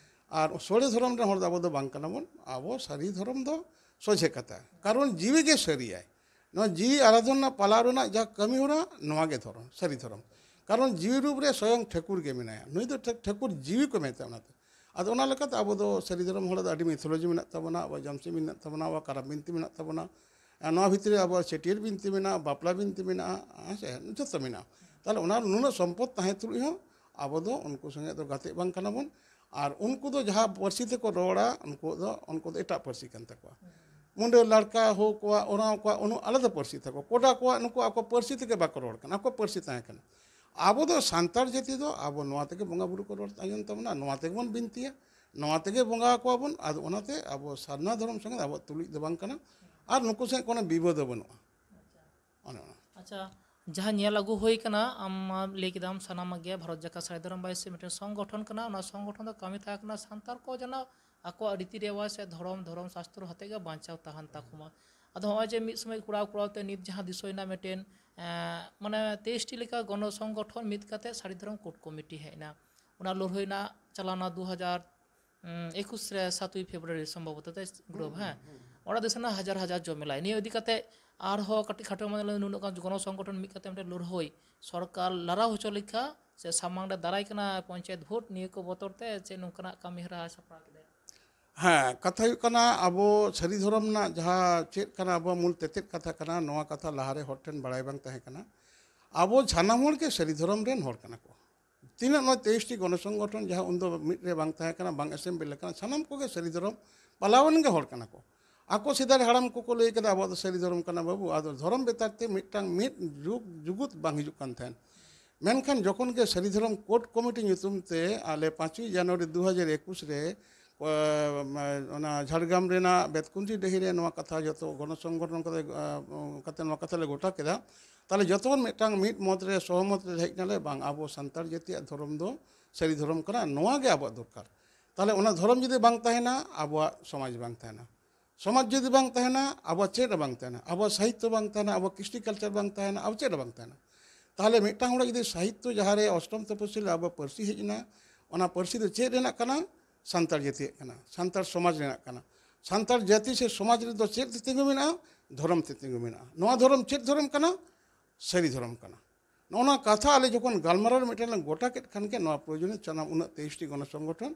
ᱟᱨ ᱥᱚᱲᱮ ᱫᱷᱚᱨᱚᱢ ᱨᱮᱱ ᱦᱚᱲ ᱫᱚ ᱟᱵᱚ ᱫᱚ ᱵᱟᱝ ᱠᱟᱱᱟ ᱵᱚᱱ, ᱟᱵᱚ ᱥᱟᱹᱨᱤ ᱫᱷᱚᱨᱚᱢ ᱫᱚ ᱥᱚᱡᱷᱮ ᱠᱟᱛᱷᱟ, ᱠᱟᱨᱚᱱ ᱡᱤᱣᱤ ᱜᱮ ᱥᱟᱹᱨᱤᱭᱟᱭ᱾ ᱱᱚᱣᱟ ᱡᱤᱣᱤ ᱟᱨᱟᱫᱷᱚᱱᱟ ᱯᱟᱞᱟᱣ ᱨᱮᱱᱟᱜ ᱡᱟᱦᱟᱸ ᱠᱟᱹᱢᱤ ᱦᱚᱨᱟ, ᱱᱚᱣᱟ ᱜᱮ ᱫᱷᱚᱨᱚᱢ, ᱥᱟᱹᱨᱤ ᱫᱷᱚᱨᱚᱢ᱾ ᱠᱟᱨᱚᱱ ᱡᱤᱣᱤ ᱨᱩᱯ ᱨᱮ ᱥᱚᱭᱚᱝ ᱴᱷᱟᱹᱠᱩᱨ ᱜᱮ ᱢᱮᱱᱟᱭᱟ, ᱱᱩᱭ ᱫᱚ ᱴᱷᱟᱹ-, ᱴᱷᱟᱹᱠᱩᱨ ᱡᱤᱣᱤ ᱠᱚ ᱢᱮᱛᱟᱭᱟ ᱚᱱᱟᱛᱮ᱾ ᱟᱫᱚ ᱚᱱᱟ ᱞᱮᱠᱟᱛᱮ ᱟᱵᱚ ᱫᱚ ᱥᱟᱹᱨᱤ ᱫᱷᱚᱨᱚᱢ ᱦᱚᱲ ᱫᱚ ᱟᱹᱰᱤ ᱢᱤᱛᱷᱳᱞᱚᱡᱤ ᱢᱮᱱᱟᱜ ᱛᱟᱵᱚᱱᱟ, ᱟᱵᱚᱣᱟᱜ ᱡᱚᱢᱥᱤᱢ ᱵᱤᱱᱛᱤ ᱢᱮᱱᱟᱜ ᱛᱟᱵᱚᱱᱟ, ᱟᱵᱚᱣᱟᱜ ᱠᱟᱨᱟᱢ ᱵᱤᱱᱛᱤ ᱢᱮᱱᱟᱜ ᱛᱟᱵᱚᱱᱟ, ᱟᱨ ᱱᱚᱣᱟ ᱵᱷᱤᱛᱨᱤ ᱨᱮ ᱟᱵᱚᱣᱟᱜ ᱪᱷᱟᱹᱴᱭᱟᱹᱨ ᱵᱤᱱᱛᱤ ᱢᱮᱱᱟᱜᱼᱟ, ᱵᱟᱯᱞᱟ ᱵᱤᱱᱛᱤ ᱢᱮᱱᱟᱜᱼᱟ, ᱦᱮᱸ ᱥᱮ, ᱡᱚᱛᱚ ᱢᱮᱱᱟᱜᱼᱟ᱾ ᱛᱟᱦᱚᱞᱮ ᱚᱱᱟ ᱱᱩᱱᱟᱹᱜ ᱥᱚᱢᱯᱚᱫ ᱛᱟᱦᱮᱸ ᱛᱩᱞᱩᱡ ᱦᱚᱸ ᱟᱵᱚ ᱫᱚ ᱩᱱᱠᱩ ᱥᱚᱸᱜᱮ ᱫᱚ ᱜᱟᱛᱮᱜ ᱵᱟᱝ ᱠᱟᱱᱟ ᱵᱚᱱ᱾ ᱟᱨ ᱩᱱᱠᱩ ᱫᱚ ᱡᱟᱦᱟᱸ ᱯᱟᱹᱨᱥᱤ ᱛᱮᱠᱚ ᱨᱚᱲᱟ, ᱩᱱᱠᱩ ᱫᱚ, ᱩᱱᱠᱩ ᱫᱚ ᱮᱴᱟᱜ ᱯᱟᱹᱨᱥᱤ ᱠᱟᱱ ᱛᱟᱠᱚᱣᱟ᱾ ᱢᱩᱸᱰᱟᱹ ᱞᱟᱲᱠᱟ ᱦᱳ ᱠᱚᱣᱟᱜ, ᱳᱨᱟᱸᱣ ᱠᱚᱣᱟᱜ, ᱩᱱᱟᱹᱜ ᱟᱞᱟᱫᱟ ᱯᱟᱹᱨᱥᱤ ᱛᱟᱠᱚ᱾ ᱠᱳᱰᱟ ᱠᱚᱣᱟᱜ, ᱱᱩᱠᱩ ᱟᱠᱚ ᱯᱟᱹᱨᱥᱤ ᱛᱮᱜᱮ ᱵᱟᱠᱚ ᱨᱚᱲ ᱠᱟᱱᱟ, ᱟᱠᱚ ᱯᱟᱹᱨᱥᱤ ᱛᱟᱦᱮᱸ ᱠᱟᱱᱟ᱾ ᱟᱵᱚ ᱫᱚ ᱥᱟᱱᱛᱟᱲ ᱡᱟᱹᱛᱤ ᱫᱚ ᱟᱵᱚ ᱱᱚᱣᱟ ᱛᱮᱜᱮ ᱵᱚᱸᱜᱟ ᱵᱩᱨᱩ ᱠᱚ ᱨᱚᱲ ᱟᱸᱡᱚᱢ ᱛᱟᱵᱚᱱᱟ, ᱱᱚᱣᱟ ᱛᱮᱜᱮ ᱵᱚᱱ ᱵᱤᱱᱛᱤᱭᱟ᱾ ᱱᱚᱣᱟ ᱛᱮᱜᱮ ᱵᱚᱸᱜᱟ ᱟᱠᱚᱣᱟ ᱵᱚᱱ᱾ ᱟᱫᱚ ᱚᱱᱟᱛᱮ ᱟᱵᱚ ᱥᱟᱨᱱᱟ ᱫᱷᱚᱨᱚᱢ ᱥᱚᱸᱜᱮ ᱟᱵᱚᱣᱟᱜ ᱛᱩᱞᱩᱡ ᱫᱚ ᱵᱟᱝ ᱠᱟᱱᱟ, ᱟᱨ ᱱᱩᱠᱩ ᱥᱮᱫ ᱠᱳᱱᱳ ᱵᱤᱵᱟᱹᱫ ᱦᱚᱸ ᱵᱟᱹᱱᱩᱜᱼᱟ᱾ ᱚᱱᱮ ᱚᱱᱟ᱾ ᱟᱪᱪᱷᱟ, ᱡᱟᱦᱟᱸ ᱧᱮᱞ ᱟᱹᱜᱩ ᱦᱩᱭ ᱠᱟᱱᱟ, ᱟᱢ ᱢᱟ ᱞᱟᱹᱭ ᱠᱮᱫᱟᱢ ᱥᱟᱱᱟᱢᱟᱜ ᱜᱮ ᱵᱷᱟᱨᱚᱛ ᱡᱟᱠᱟᱛ ᱥᱟᱹᱨᱤ ᱫᱷᱚᱨᱚᱢ ᱵᱟᱭᱥᱤ ᱢᱤᱫᱴᱮᱱ ᱥᱚᱝᱜᱚᱴᱷᱚᱱ ᱠᱟᱱᱟ, ᱚᱱᱟ ᱥᱚᱝᱜᱚᱴᱷᱚᱱ ᱫᱚ ᱠᱟᱹᱢᱤ ᱛᱟᱦᱮᱸ ᱠᱟᱱᱟ ᱥᱟᱱᱛᱟᱲ ᱠᱚ ᱡᱮᱱᱚ ᱟᱠᱚᱣᱟᱜ ᱨᱤᱛᱤ ᱨᱮᱣᱟᱡᱽ ᱥᱮ ᱫᱷᱚᱨᱚᱢ, ᱫᱷᱚᱨᱚᱢ ᱥᱟᱥᱛᱨᱚ ᱦᱚᱛᱮᱡ ᱜᱮ ᱵᱟᱧᱪᱟᱣ ᱛᱟᱦᱮᱱ ᱛᱟᱠᱚ ᱢᱟ᱾ ᱟᱫᱚ ᱦᱚᱸᱜᱼᱚᱭ ᱡᱮ ᱢᱤᱫ ᱥᱚᱢᱚᱭ ᱠᱚᱨᱟᱣ ᱠᱚᱨᱟᱣ ᱛᱮ ᱱᱤᱛ ᱡᱟᱦᱟᱸ ᱫᱤᱥᱚᱭᱮᱱᱟ ᱢᱤᱫᱴᱮᱱ, ᱮᱸ, ᱢᱟᱱᱮ ᱛᱮᱭᱤᱥ ᱴᱤ ᱞᱮᱠᱟ ᱜᱚᱱᱚ ᱥᱚᱝᱜᱚᱴᱷᱚᱱ ᱢᱤᱫ ᱠᱟᱛᱮ ᱥᱟᱹᱨᱤ ᱫᱷᱚᱨᱚᱢ ᱠᱳᱰ ᱠᱚᱢᱤᱴᱤ ᱦᱮᱡ ᱮᱱᱟ᱾ ᱚᱱᱟ ᱞᱟᱹᱲᱦᱟᱹᱭ ᱨᱮᱱᱟᱜ ᱪᱟᱞᱟᱣᱱᱟ ᱫᱩ ᱦᱟᱡᱟᱨ ᱮᱠᱩᱥ ᱨᱮ, ᱥᱟᱛᱩᱭ ᱯᱷᱮᱵᱽᱨᱩᱣᱟᱨᱤ ᱥᱚᱢᱵᱷᱚᱵᱚᱛᱚ ᱛᱟᱭ ᱜᱨᱩᱯ, ᱦᱮᱸ᱾ ᱚᱸᱰᱮ ᱫᱤᱥᱚᱢ ᱨᱮᱱᱟᱜ ᱦᱟᱡᱟᱨ ᱦᱟᱡᱟᱨ ᱡᱚᱢᱮᱞᱟᱭ᱾ ᱱᱤᱭᱟᱹ ᱤᱫᱤ ᱠᱟᱛᱮ ᱟᱨᱦᱚᱸ ᱠᱟᱹᱴᱤᱡ ᱠᱷᱟᱴᱚ ᱢᱟᱱᱮ ᱱᱩᱱᱟᱹᱜ ᱜᱟᱱ ᱜᱚᱱᱚ ᱥᱚᱝᱜᱚᱴᱷᱚᱱ ᱢᱤᱫ ᱠᱟᱛᱮ ᱢᱤᱫᱴᱮᱱ ᱞᱟᱹᱲᱦᱟᱹᱭ ᱥᱚᱨᱠᱟᱨ ᱞᱟᱲᱟᱣ ᱦᱚᱪᱚ ᱞᱮᱠᱟ ᱥᱮ ᱥᱟᱢᱟᱝ ᱨᱮ ᱫᱟᱨᱟᱭ ᱠᱟᱱᱟ ᱯᱚᱧᱪᱟᱭᱮᱛ ᱵᱷᱳᱴ, ᱱᱤᱭᱟᱹ ᱠᱚ ᱵᱚᱛᱚᱨ ᱛᱮ ᱪᱮᱫ ᱱᱚᱝᱠᱟᱱᱟᱜ ᱠᱟᱹᱢᱤ ᱦᱚᱨᱟ ᱥᱟᱯᱲᱟᱣ ᱠᱮᱫᱟᱭ? ᱦᱮᱸ, ᱠᱟᱛᱷᱟ ᱦᱩᱭᱩᱜ ᱠᱟᱱᱟ, ᱟᱵᱚ ᱥᱟᱹᱨᱤ ᱫᱷᱚᱨᱚᱢ ᱨᱮᱱᱟᱜ ᱡᱟᱦᱟᱸ ᱪᱮᱫ ᱠᱟᱱᱟ, ᱟᱵᱚᱣᱟᱜ ᱢᱩᱞ ᱛᱮᱛᱮᱫ ᱠᱟᱛᱷᱟ ᱠᱟᱱᱟ, ᱱᱚᱣᱟ ᱠᱟᱛᱷᱟ ᱞᱟᱦᱟᱨᱮ ᱦᱚᱲ ᱴᱷᱮᱱ ᱵᱟᱲᱟᱭ ᱵᱟᱝ ᱛᱟᱦᱮᱸ ᱠᱟᱱᱟ᱾ ᱟᱵᱚ ᱥᱟᱱᱟᱢ ᱦᱚᱲ ᱜᱮ ᱥᱟᱹᱨᱤ ᱫᱷᱚᱨᱚᱢ ᱨᱮᱱ ᱦᱚᱲ ᱠᱟᱱᱟ ᱠᱚ᱾ ᱛᱤᱱᱟᱹᱜ ᱱᱚᱣᱟ ᱛᱮᱭᱤᱥ ᱴᱤ ᱜᱚᱱᱚ ᱥᱚᱝᱜᱚᱴᱷᱚᱱ ᱡᱟᱦᱟᱸ ᱩᱱᱫᱚ ᱢᱤᱫ ᱨᱮ ᱵᱟᱝ ᱛᱟᱦᱮᱸ ᱠᱟᱱᱟ, ᱵᱟᱝ ᱮᱥᱮᱢᱵᱞᱤ ᱞᱮᱠᱟᱱᱟ, ᱥᱟᱱᱟᱢ ᱠᱚᱜᱮ ᱥᱟᱹᱨᱤ ᱫᱷᱚᱨᱚᱢ ᱯᱟᱞᱟᱣᱟᱱ ᱜᱮ ᱦᱚᱲ ᱠᱟᱱᱟ ᱠᱚ᱾ ᱟᱠᱚ ᱥᱮᱫᱟᱭ ᱨᱮ ᱦᱟᱲᱟᱢ ᱠᱚᱠᱚ ᱞᱟᱹᱭ ᱠᱟᱫᱟ, ᱟᱵᱚᱣᱟᱜ ᱫᱚ ᱥᱟᱹᱨᱤ ᱫᱷᱚᱨᱚᱢ ᱠᱟᱱᱟ ᱵᱟᱹᱵᱩ, ᱟᱫᱚ ᱫᱷᱚᱨᱚᱢ ᱵᱮᱯᱟᱨ ᱛᱮ ᱢᱤᱫᱴᱟᱝ ᱢᱤᱫ ᱡᱩᱜᱽ ᱡᱩᱜᱩᱫ ᱵᱟᱝ ᱦᱤᱡᱩᱜ ᱠᱟᱱ ᱛᱟᱦᱮᱸᱫ᱾ ᱢᱮᱱᱠᱷᱟᱱ ᱡᱚᱠᱷᱚᱱ ᱜᱮ ᱥᱟᱹᱨᱤ ᱫᱷᱚᱨᱚᱢ ᱠᱳᱰ ᱠᱚᱢᱤᱴᱤ ᱧᱩᱛᱩᱢ ᱛᱮ ᱟᱞᱮ ᱯᱟᱸᱪᱚᱭ ᱡᱟᱱᱩᱣᱟᱨᱤ ᱫᱩ ᱦᱟᱡᱟᱨ ᱮᱠᱩᱥ ᱨᱮ, ᱚᱱᱟ ᱡᱷᱟᱲᱜᱨᱟᱢ ᱨᱮᱱᱟᱜ ᱵᱮᱛᱠᱩᱸᱫᱽᱨᱤ ᱰᱟᱹᱦᱤ ᱨᱮ ᱱᱚᱣᱟ ᱠᱟᱛᱷᱟ ᱡᱚᱛᱚ ᱜᱚᱱᱚ ᱥᱚᱝᱜᱚᱴᱷᱚᱱ ᱠᱟᱛᱮ, ᱠᱟᱛᱮ ᱱᱚᱣᱟ ᱠᱟᱛᱷᱟ ᱞᱮ ᱜᱚᱴᱟ ᱠᱮᱫᱟ᱾ ᱛᱟᱦᱞᱮ ᱡᱚᱛᱚ ᱦᱚᱲ ᱢᱤᱫᱴᱟᱝ ᱢᱤᱫ ᱢᱚᱛ ᱨᱮ, ᱥᱚᱦᱚᱢᱚᱛ ᱨᱮ ᱦᱮᱡ ᱱᱟᱞᱮ, ᱵᱟᱝ, ᱟᱵᱚ ᱥᱟᱱᱛᱟᱲ ᱡᱟᱹᱛᱤᱭᱟᱜ ᱫᱷᱚᱨᱚᱢ ᱫᱚ ᱥᱟᱹᱨᱤ ᱫᱷᱚᱨᱚᱢ ᱠᱟᱱᱟ, ᱱᱚᱣᱟ ᱜᱮ ᱟᱵᱚᱣᱟᱜ ᱫᱚᱨᱠᱟᱨ᱾ ᱛᱟᱦᱞᱮ ᱚᱱᱟ ᱫᱷᱚᱨᱚᱢ ᱡᱩᱫᱤ ᱵᱟᱝ ᱛᱟᱦᱮᱱᱟ, ᱟᱵᱚᱣᱟᱜ ᱥᱚᱢᱟᱡᱽ ᱵᱟᱝ ᱛᱟᱦᱮᱱᱟ᱾ ᱥᱚᱢᱟᱡᱽ ᱡᱩᱫᱤ ᱵᱟᱝ ᱛᱟᱦᱮᱱᱟ, ᱟᱵᱚᱣᱟᱜ ᱪᱮᱫ ᱦᱚᱸ ᱵᱟᱝ ᱛᱟᱦᱮᱱᱟ᱾ ᱟᱵᱚᱣᱟᱜ ᱥᱟᱦᱤᱛᱛᱚ ᱵᱟᱝ ᱛᱟᱦᱮᱱᱟ, ᱟᱵᱚᱣᱟᱜ ᱠᱨᱤᱥᱴᱤ ᱠᱟᱞᱪᱟᱨ ᱵᱟᱝ ᱛᱟᱦᱮᱱᱟ, ᱟᱵᱚ ᱪᱮᱫ ᱦᱚᱸ ᱵᱟᱝ ᱛᱟᱦᱮᱱᱟ᱾ ᱛᱟᱦᱞᱮ ᱢᱤᱫᱴᱟᱝ ᱦᱚᱲᱟᱜ ᱡᱩᱫᱤ ᱥᱟᱦᱤᱛᱛᱚ, ᱡᱟᱦᱟᱸ ᱨᱮ ᱚᱥᱴᱚᱢ ᱛᱚᱯᱚᱥᱤᱞ ᱨᱮ ᱟᱵᱚᱣᱟᱜ ᱯᱟᱹᱨᱥᱤ ᱦᱮᱡ ᱮᱱᱟ, ᱚᱱᱟ ᱯᱟᱹᱨᱥᱤ ᱫᱚ ᱪᱮᱫ ᱨᱮᱱᱟᱜ ᱠᱟᱱᱟ? ᱥᱟᱱᱛᱟᱲ ᱡᱟᱹᱛᱤᱭᱟᱜ ᱠᱟᱱᱟ, ᱥᱟᱱᱛᱟᱲ ᱥᱚᱢᱟᱡᱽ ᱨᱮᱱᱟᱜ ᱠᱟᱱᱟ᱾ ᱥᱟᱱᱛᱟᱲ ᱡᱟᱹᱛᱤ ᱥᱮ ᱥᱚᱢᱟᱡᱽ ᱨᱮᱫᱚ ᱪᱮᱫ ᱛᱤᱸᱜᱩ ᱢᱮᱱᱟᱜᱼᱟ? ᱫᱷᱚᱨᱚᱢ ᱛᱮ ᱛᱤᱸᱜᱩ ᱢᱮᱱᱟᱜᱼᱟ᱾ ᱱᱚᱣᱟ ᱫᱷᱚᱨᱚᱢ ᱪᱮᱫ ᱫᱷᱚᱨᱚᱢ ᱠᱟᱱᱟ? ᱥᱟᱹᱨᱤ ᱫᱷᱚᱨᱚᱢ ᱠᱟᱱᱟ᱾ ᱱᱚᱜᱼᱚ ᱱᱚᱣᱟ ᱠᱟᱛᱷᱟ ᱟᱞᱮ ᱡᱚᱠᱷᱚᱱ ᱜᱟᱞᱢᱟᱨᱟᱣ ᱨᱮ ᱢᱤᱫᱴᱮᱱ ᱞᱮ ᱜᱚᱴᱟ ᱠᱮᱫ ᱠᱷᱟᱱ ᱜᱮ, ᱱᱚᱣᱟ ᱯᱨᱚᱭᱳᱡᱚᱱᱤᱭᱚ ᱥᱟᱱᱟᱢ ᱩᱱᱟᱹᱜ ᱛᱮᱭᱤᱥ ᱴᱤ ᱜᱚᱱᱚ ᱥᱚᱝᱜᱚᱴᱷᱚᱱ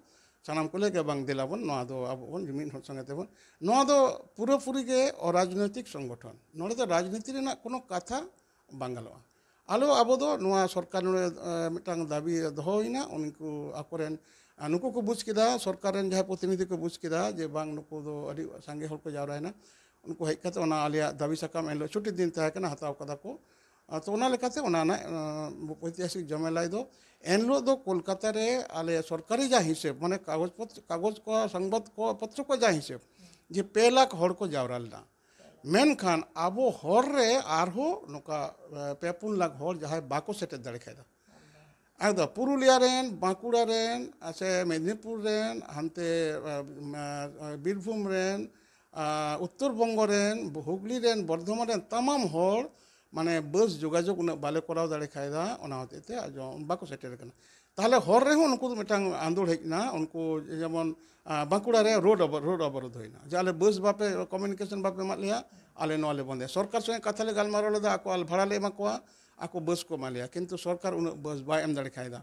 ᱥᱟᱱᱟᱢ ᱠᱚ ᱞᱟᱹᱭ ᱜᱮ, ᱵᱟᱝ, ᱫᱮᱞᱟ ᱵᱚᱱ, ᱱᱚᱣᱟ ᱫᱚ ᱟᱵᱚ ᱵᱚᱱ ᱡᱩᱢᱤᱫ ᱦᱚᱲ ᱥᱚᱸᱜᱮ ᱛᱮᱵᱚᱱ, ᱱᱚᱣᱟ ᱫᱚ ᱯᱩᱨᱟᱹᱯᱩᱨᱤ ᱜᱮ ᱚᱨᱟᱡᱽᱱᱳᱭᱛᱤᱠ ᱥᱚᱝᱜᱚᱴᱷᱚᱱ, ᱱᱚᱰᱮ ᱫᱚ ᱨᱟᱡᱽᱱᱤᱛᱤ ᱨᱮᱱᱟᱜ ᱠᱳᱱᱳ ᱠᱟᱛᱷᱟ ᱵᱟᱝ ᱜᱟᱱᱚᱜᱼᱟ᱾ ᱟᱞᱚ, ᱟᱵᱚ ᱫᱚ ᱱᱚᱣᱟ ᱥᱚᱨᱠᱟᱨ ᱱᱚᱰᱮ, ᱮ, ᱢᱤᱫᱴᱟᱝ ᱫᱟᱹᱵᱤ ᱫᱚᱦᱚ ᱦᱩᱭᱱᱟ, ᱩᱱᱠᱩ ᱟᱠᱚᱨᱮᱱ, ᱟ, ᱱᱩᱠᱩ ᱠᱚ ᱵᱩᱡᱽ ᱠᱮᱫᱟ, ᱥᱚᱨᱠᱟᱨ ᱨᱮᱱ ᱡᱟᱦᱟᱸᱭ ᱯᱨᱚᱛᱤᱱᱤᱫᱷᱤ ᱠᱚ ᱵᱩᱡᱽ ᱠᱮᱫᱟ ᱡᱮ ᱵᱟᱝ, ᱱᱩᱠᱩ ᱫᱚ ᱟᱹᱰᱤ ᱥᱟᱸᱜᱮ ᱦᱚᱲ ᱠᱚ ᱡᱟᱣᱨᱟᱭᱮᱱᱟ, ᱩᱱᱠᱩ ᱦᱮᱡ ᱠᱟᱛᱮ ᱚᱱᱟ ᱟᱞᱮᱭᱟᱜ ᱫᱟᱹᱵᱤ ᱥᱟᱠᱟᱢ ᱮᱱᱦᱤᱞᱳᱜ ᱪᱷᱩᱴᱤ ᱫᱤᱱ ᱛᱟᱦᱮᱸ ᱠᱟᱱᱟ, ᱦᱟᱛᱟᱣ ᱠᱟᱫᱟ ᱠᱚ᱾ ᱟᱨ ᱛᱚ ᱚᱱᱟ ᱞᱮᱠᱟᱛᱮ ᱚᱱᱟ ᱨᱮᱱᱟᱜ ᱟᱸ, ᱳᱭᱛᱤᱦᱟᱥᱤᱠ ᱡᱚᱢᱮᱞᱟᱭ ᱫᱚ ᱮᱱᱦᱤᱞᱳᱜ ᱫᱚ ᱠᱳᱞᱠᱟᱛᱟ ᱨᱮ ᱟᱞᱮ ᱥᱚᱨᱠᱟᱨᱤ ᱡᱟ ᱦᱤᱥᱟᱹᱵ, ᱢᱟᱱᱮ ᱠᱟᱜᱚᱡᱽ ᱯᱚᱛ-, ᱠᱟᱜᱚᱡᱽ ᱠᱚ, ᱥᱚᱝᱵᱟᱫ ᱠᱚ, ᱯᱚᱛᱨᱚ ᱠᱚ ᱡᱟ ᱦᱤᱥᱟᱹᱵ, ᱡᱮ ᱯᱮ ᱞᱟᱠᱷ ᱦᱚᱲ ᱠᱚ ᱡᱟᱣᱨᱟ ᱞᱮᱱᱟ᱾ ᱢᱮᱱᱠᱷᱟᱱ ᱟᱵᱚ ᱦᱚᱨ ᱨᱮ ᱟᱨᱦᱚᱸ ᱱᱚᱝᱠᱟ ᱮ, ᱯᱮ ᱯᱩᱱ ᱞᱟᱠᱷ ᱦᱚᱲ ᱡᱟᱦᱟᱸᱭ ᱵᱟᱠᱚ ᱥᱮᱴᱮᱨ ᱫᱟᱲᱮ ᱠᱟᱣᱫᱟ᱾ ᱟᱫᱚ ᱯᱩᱨᱩᱞᱤᱭᱟ ᱨᱮᱱ, ᱵᱟᱸᱠᱩᱲᱟ ᱨᱮᱱ, ᱥᱮ ᱢᱮᱫᱽᱱᱤᱯᱩᱨ ᱨᱮᱱ, ᱦᱟᱱᱛᱮ ᱮ, ᱮ, ᱵᱤᱨᱵᱷᱩᱢ ᱨᱮᱱ, ᱟ, ᱩᱛᱛᱚᱨ ᱵᱚᱝᱜᱚ ᱨᱮᱱ, ᱦᱩᱜᱽᱞᱤ ᱨᱮᱱ, ᱵᱚᱨᱫᱷᱚᱢᱟᱱ ᱨᱮᱱ ᱛᱟᱢᱟᱢ ᱦᱚᱲ ᱢᱟᱱᱮ ᱵᱟᱥ ᱡᱳᱜᱟᱡᱳᱜᱽ ᱩᱱᱟᱹᱜ ᱵᱟᱞᱮ ᱠᱚᱨᱟᱣ ᱫᱟᱲᱮ ᱠᱟᱭᱫᱟ, ᱚᱱᱟ ᱦᱚᱛᱮᱡ ᱛᱮ ᱟᱡ ᱵᱟᱠᱚ ᱥᱮᱴᱮᱨ ᱠᱟᱱᱟ᱾ ᱛᱟᱦᱞᱮ ᱦᱚᱨ ᱨᱮᱦᱚᱸ ᱩᱱᱠᱩ ᱫᱚ ᱢᱤᱫᱴᱟᱝ ᱟᱸᱫᱳᱲ ᱦᱮᱡ ᱮᱱᱟ, ᱩᱱᱠᱩ ᱡᱮᱢᱚᱱ ᱟ, ᱵᱟᱸᱠᱩᱲᱟ ᱨᱮ ᱨᱳᱰ ᱚᱵᱚ-, ᱨᱳᱰ ᱚᱵᱚᱨᱳᱫᱷ ᱦᱩᱭᱱᱟ, ᱡᱮ ᱟᱞᱮ ᱵᱟᱥ ᱵᱟᱯᱮ, ᱠᱚᱢᱤᱭᱩᱱᱤᱠᱮᱥᱚᱱ ᱵᱟᱯᱮ ᱮᱢᱟᱫ ᱞᱮᱭᱟ, ᱟᱞᱮ ᱱᱚᱣᱟ ᱞᱮ ᱵᱚᱱᱫᱮᱭᱟ᱾ ᱥᱚᱨᱠᱟᱨ ᱥᱚᱸᱜᱮ ᱠᱟᱛᱷᱟ ᱞᱮ ᱜᱟᱞᱢᱟᱨᱟᱣ ᱞᱮᱫᱟ, ᱟᱠᱚ ᱟᱞ ᱵᱷᱟᱲᱟ ᱞᱮ ᱮᱢᱟ ᱠᱚᱣᱟ, ᱟᱠᱚ ᱵᱟᱥ ᱠᱚ ᱮᱢᱟ ᱞᱮᱭᱟ, ᱠᱤᱱᱛᱩ ᱥᱚᱨᱠᱟᱨ ᱩᱱᱟᱹᱜ ᱵᱟᱥ ᱵᱟᱭ ᱮᱢ ᱫᱟᱲᱮ ᱠᱟᱭᱫᱟ᱾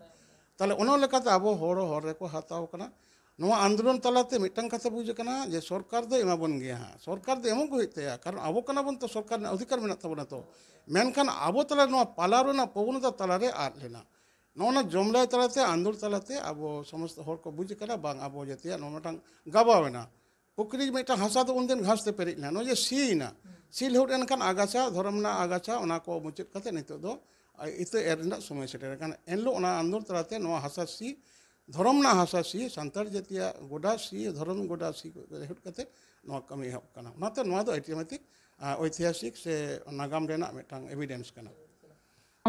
ᱛᱟᱦᱞᱮ ᱚᱱᱟ ᱞᱮᱠᱟᱛᱮ ᱟᱵᱚ ᱦᱚᱲ ᱦᱚᱨ ᱨᱮᱠᱚ ᱦᱟᱛᱟᱣ ᱠᱟᱱᱟ᱾ ᱱᱚᱣᱟ ᱟᱱᱫᱳᱞᱚᱱ ᱛᱟᱞᱟᱛᱮ ᱢᱤᱫᱴᱟᱝ ᱠᱟᱛᱷᱟ ᱵᱩᱡᱽ ᱠᱟᱱᱟ ᱡᱮ ᱥᱚᱨᱠᱟᱨ ᱫᱚ ᱮᱢᱟ ᱵᱚᱱ ᱜᱮᱭᱟ ᱦᱟᱸᱜ, ᱥᱚᱨᱠᱟᱨ ᱫᱚ ᱮᱢᱚᱜ ᱜᱮ ᱦᱩᱭᱩᱜ ᱛᱟᱭᱟ, ᱠᱟᱨᱚᱱ ᱟᱵᱚ ᱠᱟᱱᱟ ᱵᱚᱱ ᱛᱚ, ᱥᱚᱨᱠᱟᱨ ᱨᱮᱱᱟᱜ ᱚᱫᱷᱤᱠᱟᱨ ᱢᱮᱱᱟᱜ ᱛᱟᱵᱚᱱᱟ ᱛᱚ᱾ ᱢᱮᱱᱠᱷᱟᱱ ᱟᱵᱚ ᱛᱟᱞᱟ ᱱᱚᱣᱟ ᱯᱟᱞᱟᱣ ᱨᱮᱱᱟᱜ ᱯᱨᱚᱵᱚᱱᱚᱛᱟ ᱛᱟᱞᱟᱨᱮ ᱟᱫ ᱞᱮᱱᱟ᱾ ᱱᱚᱜᱼᱚ ᱱᱟ ᱡᱚᱢᱞᱟᱭ ᱛᱟᱞᱟᱛᱮ, ᱟᱱᱫᱳᱲ ᱛᱟᱞᱟᱛᱮ ᱟᱵᱚ ᱥᱚᱢᱚᱥᱛᱚ ᱦᱚᱲ ᱠᱚ ᱵᱩᱡᱽ ᱠᱟᱱᱟ, ᱵᱟᱝ ᱟᱵᱚ ᱡᱟᱹᱛᱤᱭᱟᱜ ᱱᱚᱣᱟ ᱢᱤᱫᱴᱟᱝ ᱜᱟᱵᱟᱣ ᱮᱱᱟ᱾ ᱯᱩᱠᱷᱨᱤ ᱢᱤᱫᱴᱟᱝ ᱦᱟᱥᱟ ᱫᱚ ᱩᱱᱫᱤᱱ ᱜᱷᱟᱥ ᱛᱮ ᱯᱮᱨᱮᱡ ᱞᱮᱱᱟ, ᱱᱚᱜᱼᱚᱭ ᱡᱮ ᱥᱤᱭᱮᱱᱟ, ᱥᱤ ᱞᱟᱹᱦᱩᱫ ᱮᱱᱠᱷᱟᱱ ᱟᱜᱟᱪᱷᱟ, ᱫᱷᱚᱨᱚᱢ ᱨᱮᱱᱟᱜ ᱟᱜᱟᱪᱷᱟ, ᱚᱱᱟ ᱠᱚ ᱢᱩᱪᱟᱹᱫ ᱠᱟᱛᱮ ᱱᱤᱛᱚᱜ ᱫᱚ ᱤᱛᱟᱹ ᱮᱨ ᱨᱮᱱᱟᱜ ᱥᱚᱢᱚᱭ ᱥᱮᱴᱮᱨ ᱟᱠᱟᱱᱟ᱾ ᱮᱱᱦᱤᱞᱳᱜ ᱚᱱᱟ ᱟᱱᱫᱳᱲ ᱛᱟᱞᱟᱛᱮ ᱱᱚᱣᱟ ᱦᱟᱥᱟ ᱥᱤ, ᱫᱷᱚᱨᱚᱢ ᱨᱮᱱᱟᱜ ᱦᱟᱥᱟ ᱥᱤ, ᱥᱟᱱᱛᱟᱲ ᱡᱟᱹᱛᱤᱭᱟᱜ ᱜᱚᱰᱟ ᱥᱤ, ᱫᱷᱚᱨᱚᱢ ᱜᱚᱰᱟ ᱥᱤ ᱞᱟᱹᱦᱩᱫ ᱠᱟᱛᱮ ᱱᱚᱣᱟ ᱠᱟᱹᱢᱤ ᱮᱦᱚᱵ ᱠᱟᱱᱟ᱾ ᱚᱱᱟᱛᱮ ᱱᱚᱣᱟ ᱫᱚ ᱟᱹᱰᱤ ᱢᱟᱹᱛᱤᱠ, ᱟ, ᱳᱭᱛᱤᱦᱟᱥᱤᱠ ᱥᱮ ᱱᱟᱜᱟᱢ ᱨᱮᱱᱟᱜ ᱢᱤᱫᱴᱟᱝ ᱮᱵᱷᱤᱰᱮᱱᱥ ᱠᱟᱱᱟ᱾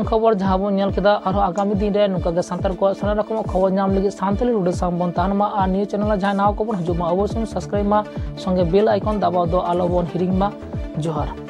ᱠᱷᱚᱵᱚᱨ ᱡᱟᱦᱟᱸ ᱵᱚᱱ ᱧᱮᱞ ᱠᱮᱫᱟ, ᱟᱨᱦᱚᱸ ᱟᱜᱟᱢᱤ ᱫᱤᱱ ᱨᱮ ᱱᱚᱝᱠᱟ ᱜᱮ ᱥᱟᱱᱛᱟᱲ ᱠᱚᱣᱟᱜ ᱥᱟᱱᱟᱢ ᱨᱚᱠᱚᱢᱟᱜ ᱠᱷᱚᱵᱚᱨ ᱧᱟᱢ ᱞᱟᱹᱜᱤᱫ ᱥᱟᱱᱛᱟᱲᱤ ᱴᱩᱰᱮ ᱥᱟᱶ ᱵᱚᱱ ᱛᱟᱦᱮᱱ ᱢᱟ᱾ ᱟᱨ ᱱᱤᱭᱟᱹ ᱪᱮᱱᱮᱞ ᱨᱮ ᱡᱟᱦᱟᱸᱭ ᱱᱟᱣᱟ ᱠᱚᱵᱚᱱ ᱦᱤᱡᱩᱜ ᱢᱟ, ᱚᱵᱚᱥᱥᱳᱭ ᱥᱟᱵᱥᱠᱨᱟᱭᱤᱵ ᱢᱟ, ᱥᱚᱸᱜᱮ ᱵᱮᱞ ᱟᱭᱠᱚᱱ ᱫᱟᱵᱟᱣ ᱫᱚ ᱟᱞᱚ ᱵᱚᱱ ᱦᱤᱲᱤᱧ ᱢᱟ᱾ ᱡᱚᱦᱟᱨ᱾